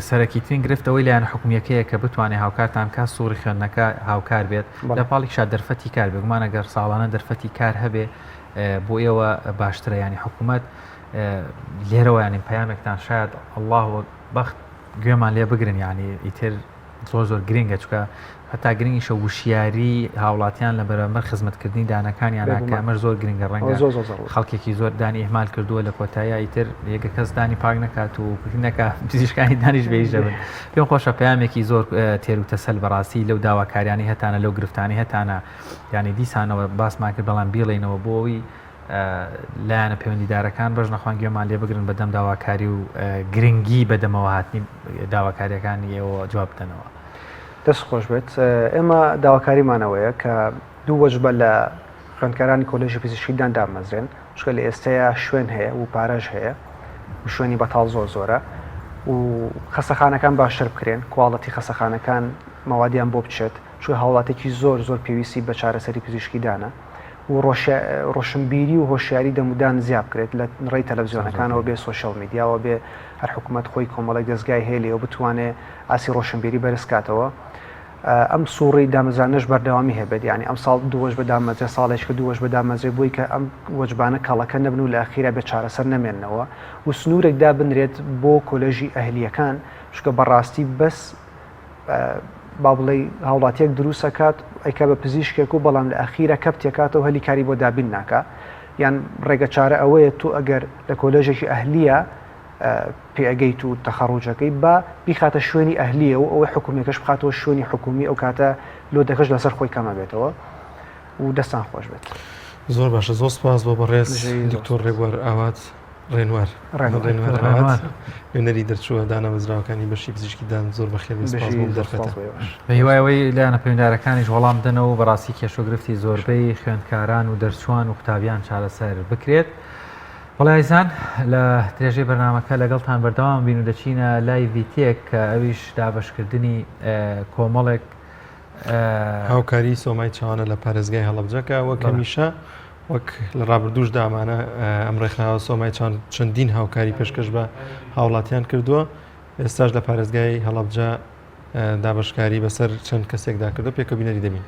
سەرەکیترین گرفت ئەوەی لایەن حکومیەکەیە کە بتوانێت هاوکارتان بکات سوڕی خوێندنەکە هاوکار بێت لە پاڵیشا دەرفەتی کار بێگومان ئەگەر ساڵانە دەرفەتی کار هەبێ بۆ ئێوە باشترە ینی حکوومەت لێرەوە ینی پەیامێکتان شاید الله بەخت گوێمان لێ بگرن یعنی ئیتر زۆر زۆر گرنگە چکە هەتا گرنگیشە وشیاری هاوڵاتیان لە بەرامبەر خزمەتکردنی دانەکانیان کە ئەمەش زۆر گرنگە ڕەنگە زۆر زۆر زۆر خەڵکێکی زۆر دانی ئیهمال کردووە لە کۆتایی ئیتر یەکە کەس دانی پاک نەکات و نەکا پزیشکانی دانیش بێیش دەبن پێم خۆشە پەیامێکی زۆر تێر و تەسەل بەڕاستی لەو داواکاریانی هەتانە لەو گرفتانی هەتانە یانی دیسانەوە باسمان کرد بەڵام بیڵێینەوە بۆ ئەوی لایەنە پەیوەندیدارەکان بەش نەخوان گوێمان لێ بگرن بەدەم داواکاری و گرنگی بەدەمەوە هاتنی داواکاریەکانی ئێوە جواب بدەنەوە. دەست خۆش بێت ئێمە داواکاریمانەوەیە کە دوو وەجبە لە خوێندکارانی کۆلێژی پزیشکی دان دامەزرێن چونکە لە ئێستەیە شوێن هەیە و پارەش هەیە و شوێنی بەتاڵ زۆر زۆرە و خەسەخانەکان باشتر بکرێن کواڵەتی خەسەخانەکان مەوادیان بۆ بچێت چونکە هاوڵاتێکی زۆر زۆر پێویستی بە چارەسەری پزیشکی دانە و ڕۆشنبیری و هۆشیاری دەمودان زیاد بکرێت لە ڕێی تەلەڤزیۆنەکانەوە بێ سۆشیال میدیاوە بێ هەر حکوومەت خۆی کۆمەڵێک دەزگای هەیە لێەوە بتوانێ ئاسی ڕۆشنبیری بەرز کاتەوە ئەم سوڕی دامەزرانەش بەردەوامی هەبێت یعنی ئەم ساڵ دوو وەجبە دامەزرێ ساڵێک کە دوو وەجبە دامەزرێ بۆی کە ئەم وەجبانە کەڵەکە نەبن و لە ئەخیرا بێ چارەسەر نەمێننەوە و سنوورێک دابنرێت بۆ کۆلێژی ئەهلییەکان چونکە بەڕاستی بەس با بڵێ هاوڵاتیەک دروست ئەکات ئەیکا بە پزیشکێک و بەڵام لە ئەخیرا کەپتێکاتەوە هەلی کاری بۆ دابین ناکا یان ڕێگە چارە ئەوەیە تۆ ئەگەر لە کۆلێژێکی ئەهلیە پێئەگەیت و تەخەڕوجەکەی با بیخاتە شوێنی ئەهلیە و ئەوەی حکومیەکەش بخاتەوە شوێنی حکومی ئەو کاتە لۆدەکەش لەسەر خۆی کەمە بێتەوە و دەستان خۆش بێت. زۆر باشە زۆر سپاس بۆ بەڕێز دکتۆر ڕێبوار ئاوات ڕێنوار ڕێنوار ئاوات نوێنەری دەرچووە دانەمەزراوەکانی بەشی پزیشکی دان زۆر بەخێر بێی سپاس بۆ دەرفەتە. بە هیوای ئەوەی لایەنە پەیوەندیدارەکانیش وەڵام بدەنەوە و بەڕاستی کێشە و گرفتی زۆربەی خوێندکاران و دەرچووان و قوتابیان چارەسەر بکرێت. بەڵێ ئازیزان لە درێژەی بەرنامەکە لەگەڵتان بەردەوام بین و دەچینە لای ڤیتێک کە ئەویش دابەشکردنی کۆمەڵێک هاوکاری سۆمای چاوانە لە پارێزگای هەڵەبجە کە وەک هەمیشە وەک لە ڕابردووشدا ئەمانە ئەم ڕێکخراوە سۆمای چاوان چەندین هاوکاری پێشکەش بە هاوڵاتیان کردووە ئێستاش لە پارێزگای هەڵەبجە دابەشکاری بەسەر چەند کەسێکدا کردو پێکە بینەری دەبین.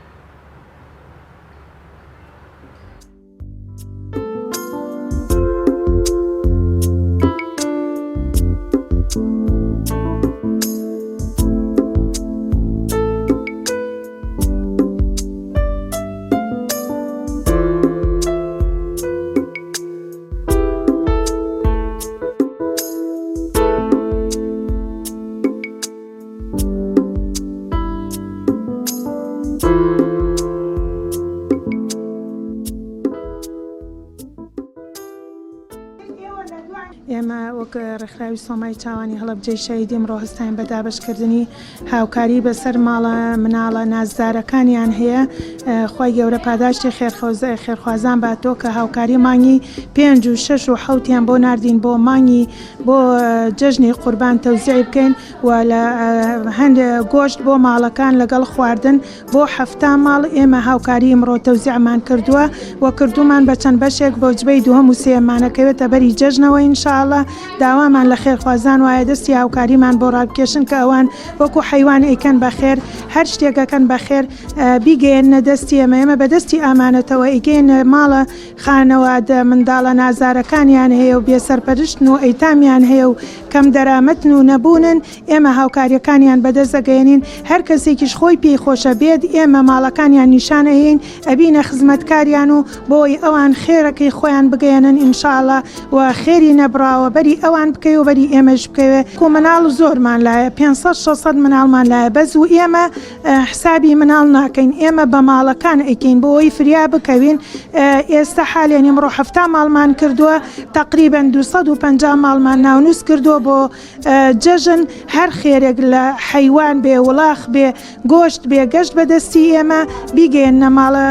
ئێمە وەک ڕێکخراوی سۆمای چاوانی هەڵەبجەی شەهید ئیمڕۆ هەستاین بە دابەشکردنی هاوکاری بەسەر ماڵە مناڵە نازدارەکانیان هەیە خوای گەورە پاداشتی خێرخوازان باتۆ کە هاوکاری مانگی پێنج و شەش و حەوتیان بۆ ناردین بۆ مانگی بۆ جەژنی قوربان تەوزیعی بکەین و لە هەندێ گۆشت بۆ ماڵەکان لەگەڵ خواردن بۆ 70 ماڵ ئێمە هاوکاری ئیمڕۆ تەوزیعمان کردووە و کردومان بە چەند بەشێک بۆ جبەی دووەم و سێیەمانەکەوێتە بەری جەژنەوە ان شاء اللە داوامان لە خێرخوازان وایە دەستی هاوکاریمان بۆ ڕابکێشن کە ئەوان وەکو حەیوان ئەیکەن بە خێر هەر شتێک ئەکەن بە خێر بیگەیەننە دەستی ئێمە ئێمە بە دەستی ئامانەتەوە ئەیگەیەنە ماڵە خانەوادە منداڵە نازارەکانیان هەیە و بێسەرپەرشتن و ئەیتامیان هەیە و کەم دەرامەتن و نەبوونن ئێمە هاوکاریەکانیان بەدەست ئەگەیەنین هەر کەسێکیش خۆی پێی خۆشە بێت ئێمە ماڵەکانیان نیشان ئەیەین ئەبینە خزمەتکاریان و بۆی ئەوان خێرەکەی خۆیان بگەیەنن ان شاء اللە و خێری نەبڕاوە بەری ئەوان بکەوێ و بەری ئێمەش بکەوێ کو مناڵ زۆرمان لایە 500 600 مناڵمان لایە بەس و ئێمە حسابی مناڵ ناکەین ئێمە بە ماڵەکان ئەیکەین بۆ ئەوەی فریا بکەوین ئێستا حالێن ئیمڕۆ 70 ماڵمان کردووە تقریبا 250 ماڵمان ناونووس کردووە بۆ جەژن هەر خێرێک لە حەیوان بێ وڵاخ بێ گۆشت بێ گەشت بە دەستی ئێمە بیگەیەننە ماڵە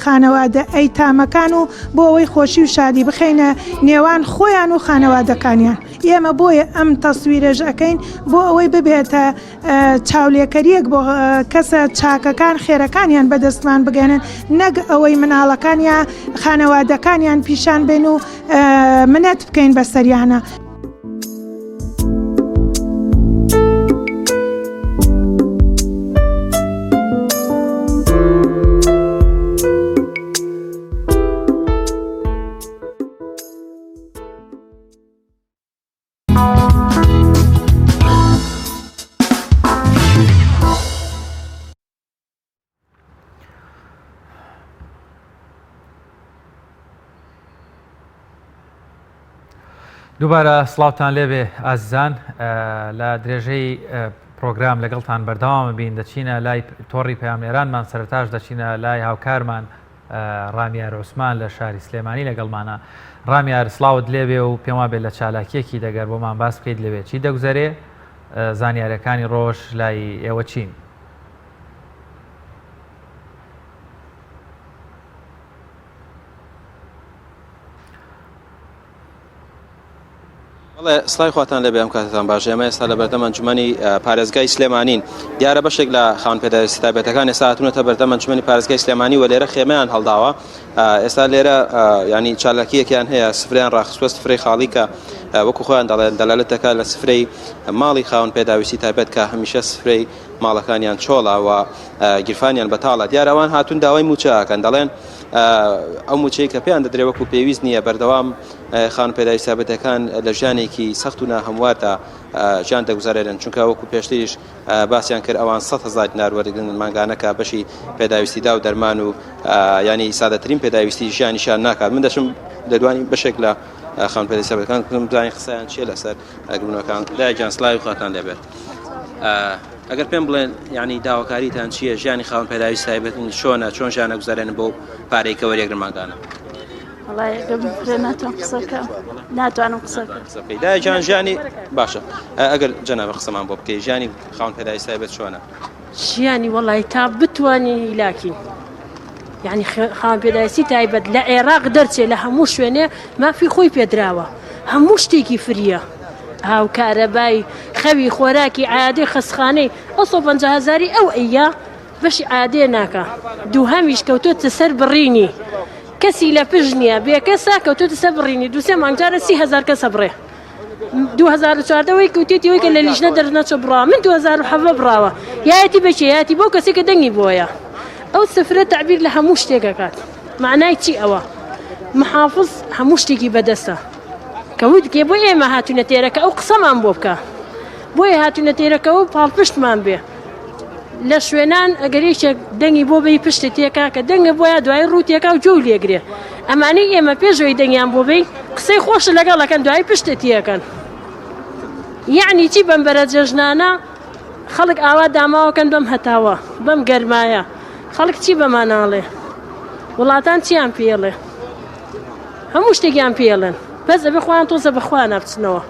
خانەوادە ئەیتامەکان و بۆ ئەوەی خۆشی و شادی بخەینە نێوان خۆیان و خانەوادەکانیان ئێمە بۆیە ئەم تەسویرەش ئەکەین بۆ ئەوەی ببێتە چاولێکەریەک بۆ کەسە چاکەکان خێرەکانیان بەدەستمان بگەێنن نەک ئەوەی مناڵەکان یا خانەوادەکانیان پیشان بێن و منەت بکەین بەسەریانە. دووبارە سڵاوتان لێبێ ئازیزان لە درێژەی پرۆگرام لەگەڵتان بەردەوامە بین دەچینە لای تۆڕی پەیامنێرانمان سەرتاش دەچینە لای هاوکارمان ڕامیار عوسمان لە شاری سلێمانی لەگەڵمانە ڕامیار سڵاوت لێبێ و پێم وابێت لە چالاکیەکی دەگەر بۆمان باس بکەیت لەوێ چی دەگوزەرێ زانیارەکانی ڕۆژ لای ئێوە چین؟ بەڵێ سڵاوی خواتان لێبێ ئەم کاتتان باش ئێمە ئێستا لە بەردەم ئەنجومەنی پارێزگای سلێمانین دیارە بەشێک لە خاوەن پێداویستی تایبەتەکان ئێستا هاتوونەتە بەردەم ئەنجومەنی پارێزگای سلێمانی و لێرە خێمەیان هەڵداوە ئێستا لێرە ینی چالاکیەکیان هەیە سفریان ڕاخستوە سفرەی خاڵی کە وەکو خۆیان دەڵێن دەلالەت دەکات لە سفرەی ماڵی خاوەن پێداویستی تایبەت کە هەمیشە سفرەی ماڵەکانیان چۆڵە و گیرفانیان بەتاڵە دیارە ئەوان هاتوون داوای موچە ئەکەن دەڵێن ئەو موچەی کە پێیان دەدرێ وەکو پێویست نییە بەردەوام خان پێداویستە تایبەتەکان لە ژیانێکی سەخت و ناهەمواردا ژیان دەگوزارێنن چونکە وەکو پێشتریش باسیان کرد ئەوان 100 هزار دینار وەردەگرن مانگانە کە بەشی پێداویستی دا و دەرمان و ینی سادەترین پێداویستی ژیانیشان ناکات من دەچم دەدوانی بەشێک لە خان پێداویستە تایبەتەکان بزانین قسەیان چییە لەسەر ئەگرونەکان دایە گیان سڵاوی خواتان لێبێت ئەگەر پێم بڵێن یعنی داواکاریتان چییە ژیانی خاوەن پێداویست تایبەتن چۆنە چۆن ژیانە گوزارێن بۆ پارەی کە وەریەگرن مانگانە ناتوانم قسە بکەم ناتوانم قسە بکەم دایە گیان ژیانی باشە ئەگەر جەنابە قسەمان بۆ بکەی ژیانی خاوەن پێداویست تایبەت چۆنە ژیانی وەڵی تا بتوانی هیلاکین یعنی خاوەن پێداویستی تایبەت لە عێراق دەرچێ لە هەموو شوێنێ مافی خۆی پێدراوە هەموو شتێکی فریە هاوکارەبای خەوی خۆراکی عادی خەسخانەی ئەو 150 هزاری ئەو ئەیە بەشی عادێ ناکە دووهەمیش کەوتۆتە سەر بڕینی کەسی لە پشت نییە بێکەسە کەوتۆتە سەر بڕینی دوسێ مانگجارە 30هزار کەسە بڕێ 2014 وەی کوتێتی وەی کە لە لیژنە دەرنەچۆ بڕا من 2017 بڕاوە یایەتی بەکێ یاتی بۆ کەسێک کە دەنگی بۆیە ئەو سفرە تعبیر لە هەموو شتێک ئەکات معنای چی ئەوە محافظ هەموو شتێکی بەدەستە کە وتکێ بۆ ئێمە هاتوونە تێرەکە ئەو قسەمان بۆ بکە بۆیە هاتوونە تێرەکە و پاڵپشتمان بێ لە شوێنان ئەگەر یەکێک دەنگی بۆ بی پشتت تێکا کە دەنگە بۆیە دوایی ڕوو تێکا و جۆو لێگرێ ئەمانەی ئێمە پێشەوەی دەنگیان بۆ بی قسەی خۆش لەگەڵ ئەکەن دوایی پشتت تێکەن یعنی چی بەم بەرە جەژنانە خەڵک ئاوا داماوەکەن بەم هەتاوە بەم گەرمایە خەڵک چی بەماناڵێ وڵاتان چیان پێڵێ هەموو شتێکیان پێڵێن بەس ئەبێ خۆیان تۆزە بەخۆیان بچنەوە.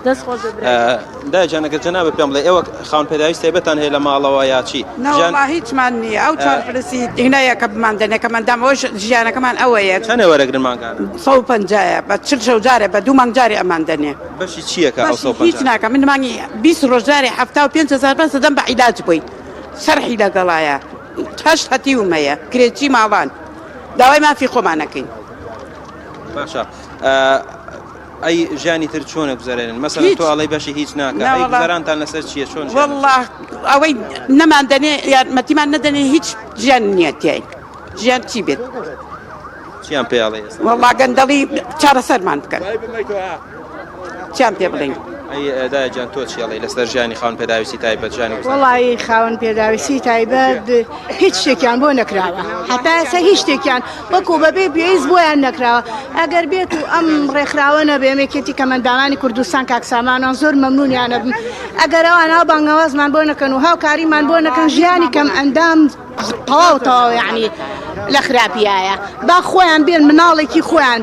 دەست خۆش بێ برا. دایە گیان ئەگەر جەنابت پێم بڵێ ئێوە خاوەن پێداویستی تایبەتان هەیە لە ماڵەوە یا چی؟ ژیان نەوەڵا هیچمان نییە ئەو چوار فلسی هینایە کە بمان دەنێ کە مەندام ئەوەش ژیانەکەمان ئەوەیە. چەنێ وەرەگرن مانگانە؟ 150 بە 40 شەو جارێ بە دوو مانگ جارێ ئەمان دەنێ. بەشی چییە کە ئەو بەشی هیچ 150؟ ناکا من مانگی 20 ڕۆژ جارێ 75 هەزار بەس دەدەم بە عیلاج بۆی شەرحی لەگەڵایە هەشت هەتیوم هەیە کرێچی ماڵان داوای مافی خۆمان ئەکەین. باشە ئەی ژیانی تر چۆنە گوزەرێنن مەسەلەن تۆ ئەڵێی بەشی هیچ ناکە ئەی گوزەرانتان لەسەر چییە چۆن والله ئەوەی نەمان دەنێ یارمەتیمان نەدەنێ هیچ ژیان نییە تیای ژیان چی بێت چیان پێ ئەڵێ والله گەندەڵی چارەسەرمان بکەن چیان پێ بڵێین ئەی دایە گیان تۆ چی ئەڵێی لەسەر ژیانی خاوەن پێداویستی تایبەت ژیانی گوزەران؟ وەڵایی خاوەن پێداویستی تایبەت هیچ شتێکیان بۆ نەکراوە هەتا ئێستا هیچ شتێکیان وەکو بەبێ پێویست بۆیان نەکراوە ئەگەر بێت و ئەم ڕێکخراوە نەبێ یەکێتی کەمەندامانی کوردستان کاک سامانان زۆر مەمنونیانە بم ئەگەر ئەوان ئەو بانگەوازمان بۆ نەکەن و هاوکاریمان بۆ نەکەن ژیانی کەم ئەندام تەواو تەواو یعنی لە خراپیایە با خۆیان بێن مناڵێکی خۆیان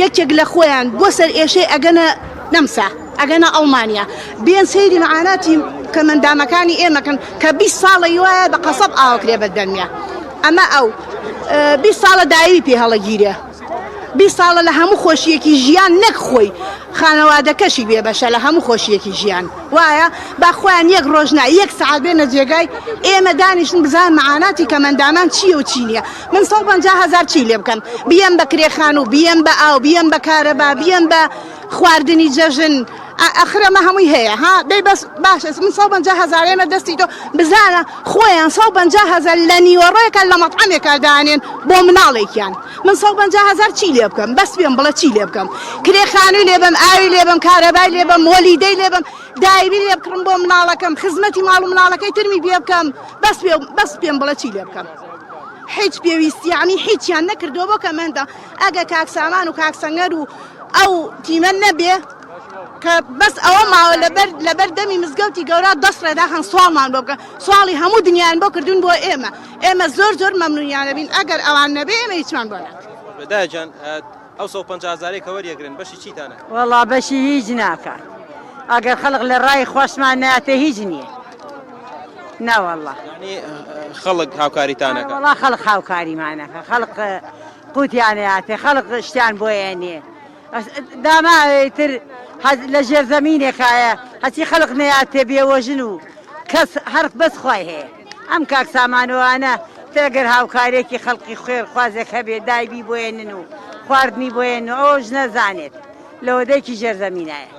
یەکێک لە خۆیان بۆ سەرئێشەی ئەگەنە نەمسا ئەگەنە ئەڵمانیا بێن سەیری معاناتی کەمەندامەکانی ئێمە کەن کە 20 ساڵە وایە بە قەسەب ئاوکرێ بە دەمیا ئەمە ئەو 20 ساڵە داوی پێ هەڵەگیرێ 20 ساڵە لە هەموو خۆشیەکی ژیان نەک خۆی خانەوادەکەشی بێ بەشە لە هەموو خۆشیەکی ژیان وایە با خۆیان یەک ڕۆژ نا یەک سەعات بێنە جێگای ئێمە دانیشن بزان معاناتی کەمەندامان چییە و چی نییە من 150 هەزار چی لێ بکەم بیەم بە کرێ خانوو بیەم بە ئاو بیەم بە کارەبا بیەم بە خواردنی جەژن ئەخر ئەمە هەمووی هەیە ها دەی بەس باشە من 150 هەزار ئێمە دەستی تۆ بزانە خۆیان 150 هەزار لە نیوەڕۆیەکە لە مەطعەمێکا دانێن بۆ مناڵێکیان من 150 هەزار چی لێ بکەم بەس پێم بڵێ چی لێ بکەم کرێ خانووی لێ بەم ئاوی لێ بەم کارەبای لێ بەم مۆلیدەی لێ بەم دایبی لێ بکڕم بۆ مناڵەکەم خزمەتی ماڵ و مناڵەکەی ترمی پێ بکەم بەس پێ بەس پێم بڵێ چی لێ بکەم هیچ پێویستی یعنی هیچیان نەکردووە بۆ کەمەندە ئەگە کاک سامان و کاک سەنگەر و ئەو تیمە نەبێ کە بەس ئەوە ماوە لەبەر لەبەر دەمی مزگەوتی گەورە دەست ڕێداخەن سواڵمان بۆ بکەن سواڵی هەموو دنیایان بۆ کردوون بۆ ئێمە ئێمە زۆر زۆر مەمنونیانە بین ئەگەر ئەوان نەبێ ئێمە هیچمان بۆ ناکرێت. دایە گیان ئەو 150 هەزارەی کە وەریەگرن بەشی چیتانە؟ وەڵا بەشی هیچ ناکات ئەگەر خەڵک لە ڕای خۆشمان ناتێ هیچ نییە ناوەڵا یعنی خەڵک هاوکاریتانەکە وەڵا خەڵک هاوکاریمانەکە خەڵک قوتیانەیاتێ خەڵک شتیان بۆیە نییە داما ئیتر لە ژێر زەمینێکایە هەچی خەڵک نەیاتێ بێوەژن و کەس هەر بەس خوای هەیە ئەم کاک سامانەوانە تر گەر هاوکارێکی خەڵقی خوێر خوازێک هەبێ دایبی بۆیەنن و خواردنی بۆیەن و ئەوش نەزانێت لەوەدەیەکی ژێر زەمینایە.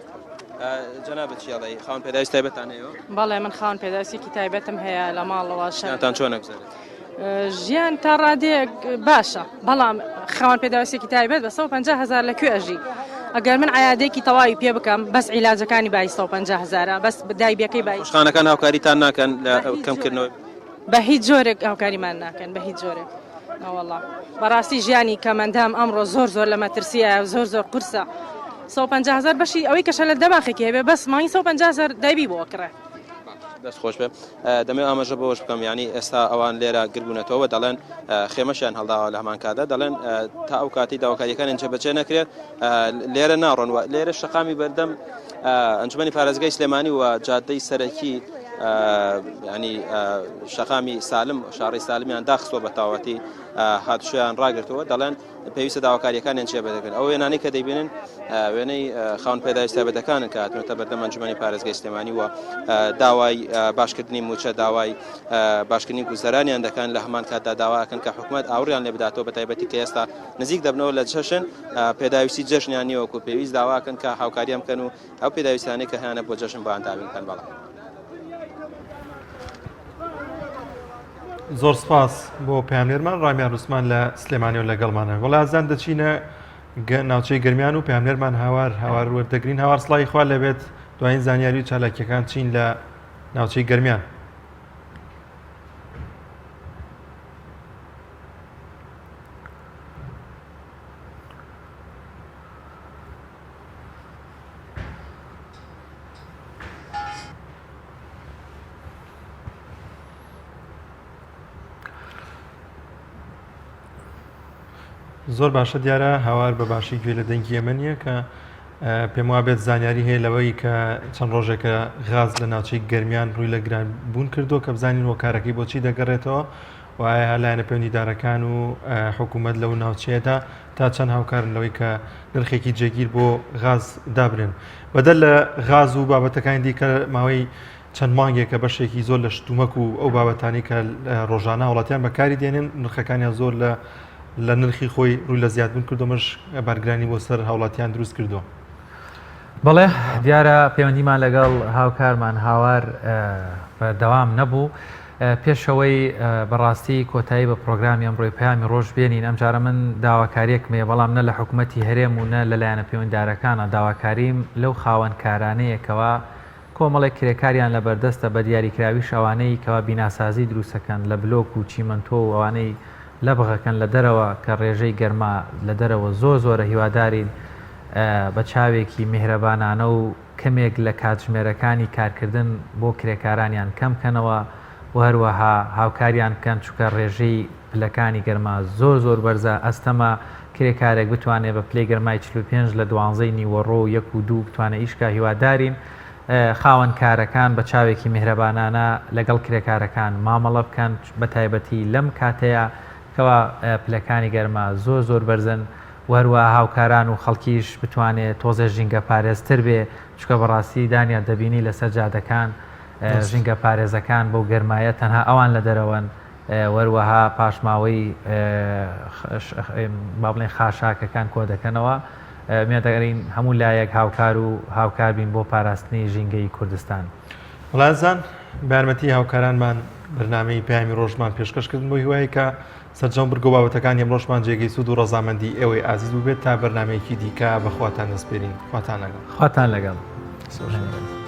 جەنابت چی ئەڵێی خاوەن پێداویستی تایبەتتان هەیە؟ بەڵێ من خاوەن پێداویستیەکی تایبەتم هەیە لە ماڵەوە. ژیانتان چۆن ئەگوزەرێت؟ ژیان تا ڕادەیەک باشە بەڵام خاوەن پێداویستێکی تایبەت بە 150 هزار لە کوێ ئەژی ئەگەر من عیادێکی تەواوی پێ بکەم بەس عیلاجەکانی بای 150 هزارە بەس دایبەکەی بای خانەکان هاوکاریتان ناکەن لە کەمکردنەوەی بە هیچ جۆرێک هاوکاریمان ناکەن بە هیچ جۆرێک نەوەڵا بەڕاستی ژیانی کەمەندام ئەمڕۆ زۆر زۆر لە مەترسیە زۆر زۆر قورسە 150 هزار بەشی ئەوەی کەشە لە دەماخێکی هەبێ بەس مانگی 150 هزار دایبی بۆ کڕێ دەست خۆش بێ دەمەوێت ئاماژە بەوەش بکەم یعنی ئێستا ئەوان لێرە گربوونەتەوە دەڵێن خێمەشیان هەڵداوە لە هەمان کاتدا دەڵێن تا ئەو کاتی داواکاریەکانیان جێبەجێ نەکرێت لێرە ناڕۆن و لێرە شەقامی بەردەم ئەنجومەنی پارێزگای سلێمانی و جادەی سەرەکی ینی شەقامی سالم شاڕی سالمیان داخستوە بە تاوەتی هاتوچۆیان ڕاگرتەوە دەڵێن پێویستە داواکارییەکانیان جێبەجێ بکەن. ئەو وێنانەی کە دەیبینن وێنەی خاوەن پێداویست تایبەتەکانن کە هاتوونەتە بەردەم ئەنجومەنی پارێزگای سلێمانی و داوای باشکردنی مووچە، داوای باشکردنی گوزەرانیان دەکەن، لە هەمان کاتدا داوا ئەکەن کە حکومەت ئاوڕیان لێ بداتەوە بە تایبەتی کە ئێستا نزیک دەبنەوە لە جەژن پێداویستی جەژنیان نییە وەکو پێویست داوا ئەکەن کە هاوکاریان بکەن و ئەو پێداویستانەی کە هەیانە بۆ جەژن بۆیان دابین بکەن. بەڵام. زۆر سپاس بۆ پامنێرمان ڕامیان عوسمان لە سلێمانی و لەگەڵمانە وڵازان دەچینە ناوچەی گەرمیان و پامنێرمان هاوار هاوار وەردەگرین هاوار سڵی خوا لەبێت دوایین زانیاری و چالاکیەکان چین لە ناوچەی گەرمیان. زۆر باشە دیارە هاوار بە باشی گوێ لە دەنگی ئێمە نییە کە پێم وابێت زانیاری هەیە لەوەی کە چەند ڕۆژێکە غاز لە ناوچەی گەرمیان ڕووی لە گران بوون کردو کە بزانین هۆکارەکەی بۆچی دەگەڕێتەوە و ئایا لایەنە پەیوەندیدارەکان و حکوومەت لەو ناوچەیەدا تا چەند هاوکارن لەوەی کە نرخێکی جێگیر بۆ غاز دابنێن. بەدەر لە غاز و بابەتەکانی دیکە ماوەی چەند مانگێکە بەشێکی زۆر لە شتومەک و ئەو بابەتانی کە ڕۆژانە هاوڵاتیان بەکاری دێنن نرخەکانیان زۆر لە لە نرخی خۆی ڕووی لە زیادبوون کردو مەش بارگرانی بۆ سەر هاوڵاتیان دروست کردووە. بەڵێ دیارە پەیوەندیمان لەگەڵ هاوکارمان هاوار بەردەوام نەبوو. پێشەوەی بەڕاستی کۆتایی بە پرۆگرامی ئەمڕۆی پەیامی ڕۆژ بێنین ئەمجارە من داواکاریەکم هەیە بەڵام نە لە حکومەتی هەرێم و نە لە لایەنە پەیوەندارەکانە داواکاریم لەو خاوەن کارانەیە کەوا کۆمەڵێک کرێکاریان لەبەردەستە بە دیاریکراویش ئەوانەی کەوا بیناسازی دروستەکەن لە بلۆک و چیمەنتۆ و ئەوانەی لەبغەکەن لە دەرەوە کە ڕێژەی گەرما لە دەرەوە زۆر زۆرە هیوادارین بە چاوێکی میهرەبانانە و کەمێک لە کاتژمێرەکانی کارکردن بۆ کرێکارانیان کەم کەنەوە و هەروەها هاوکاریان بکەن چونکە ڕێژەی پلەکانی گەرما زۆر زۆر بەرزە ئەستەمە کرێکارێک بتوانێت بە پلەی گەرمای 45 لە دوانزەی نیوەڕۆ و یەک و دوو بتوانێت ئیش کا هیوادارین خاوەن کارەکان بە چاوێکی میهرەبانانە لەگەڵ کرێکارەکان مامەڵە بکەن بە تایبەتی لەم کاتەیە کەوا پلەکانی گەرما زۆر زۆر بەرزن و هەروەها هاوکاران و خەڵکیش بتوانێ تۆزێ ژینگە پارێزتر بێ چونکە بەڕاستی دانیال دەبینی لەسەر جادەکان ژینگە پارێزەکان بەو گەرمایە تەنها ئەوان لە دەرەوەن وەروەها پاشماوەی با بڵێن خاشاکەکان کۆ دەکەنەوە مێدەگەرین هەموو لایەک هاوکار و هاوکار بین بۆ پاراستنی ژینگەی کوردستان. وڵازان بە یارمەتی هاوکارانمان بەرنامەی پەیامی ڕۆژمان پێشکەش کردن بۆ هیوایە کە سەرجەم بڕگە و بابەتەکانی ئەمڕۆشمان جێگەی سوود و ڕەزامەندی ئێوەی ئازیز بووبێت تا بەرنامەیەکی دیکە بە خواتان دەسپێرین خواتان لەگەڵ. خواتان لەگەڵ. سۆر.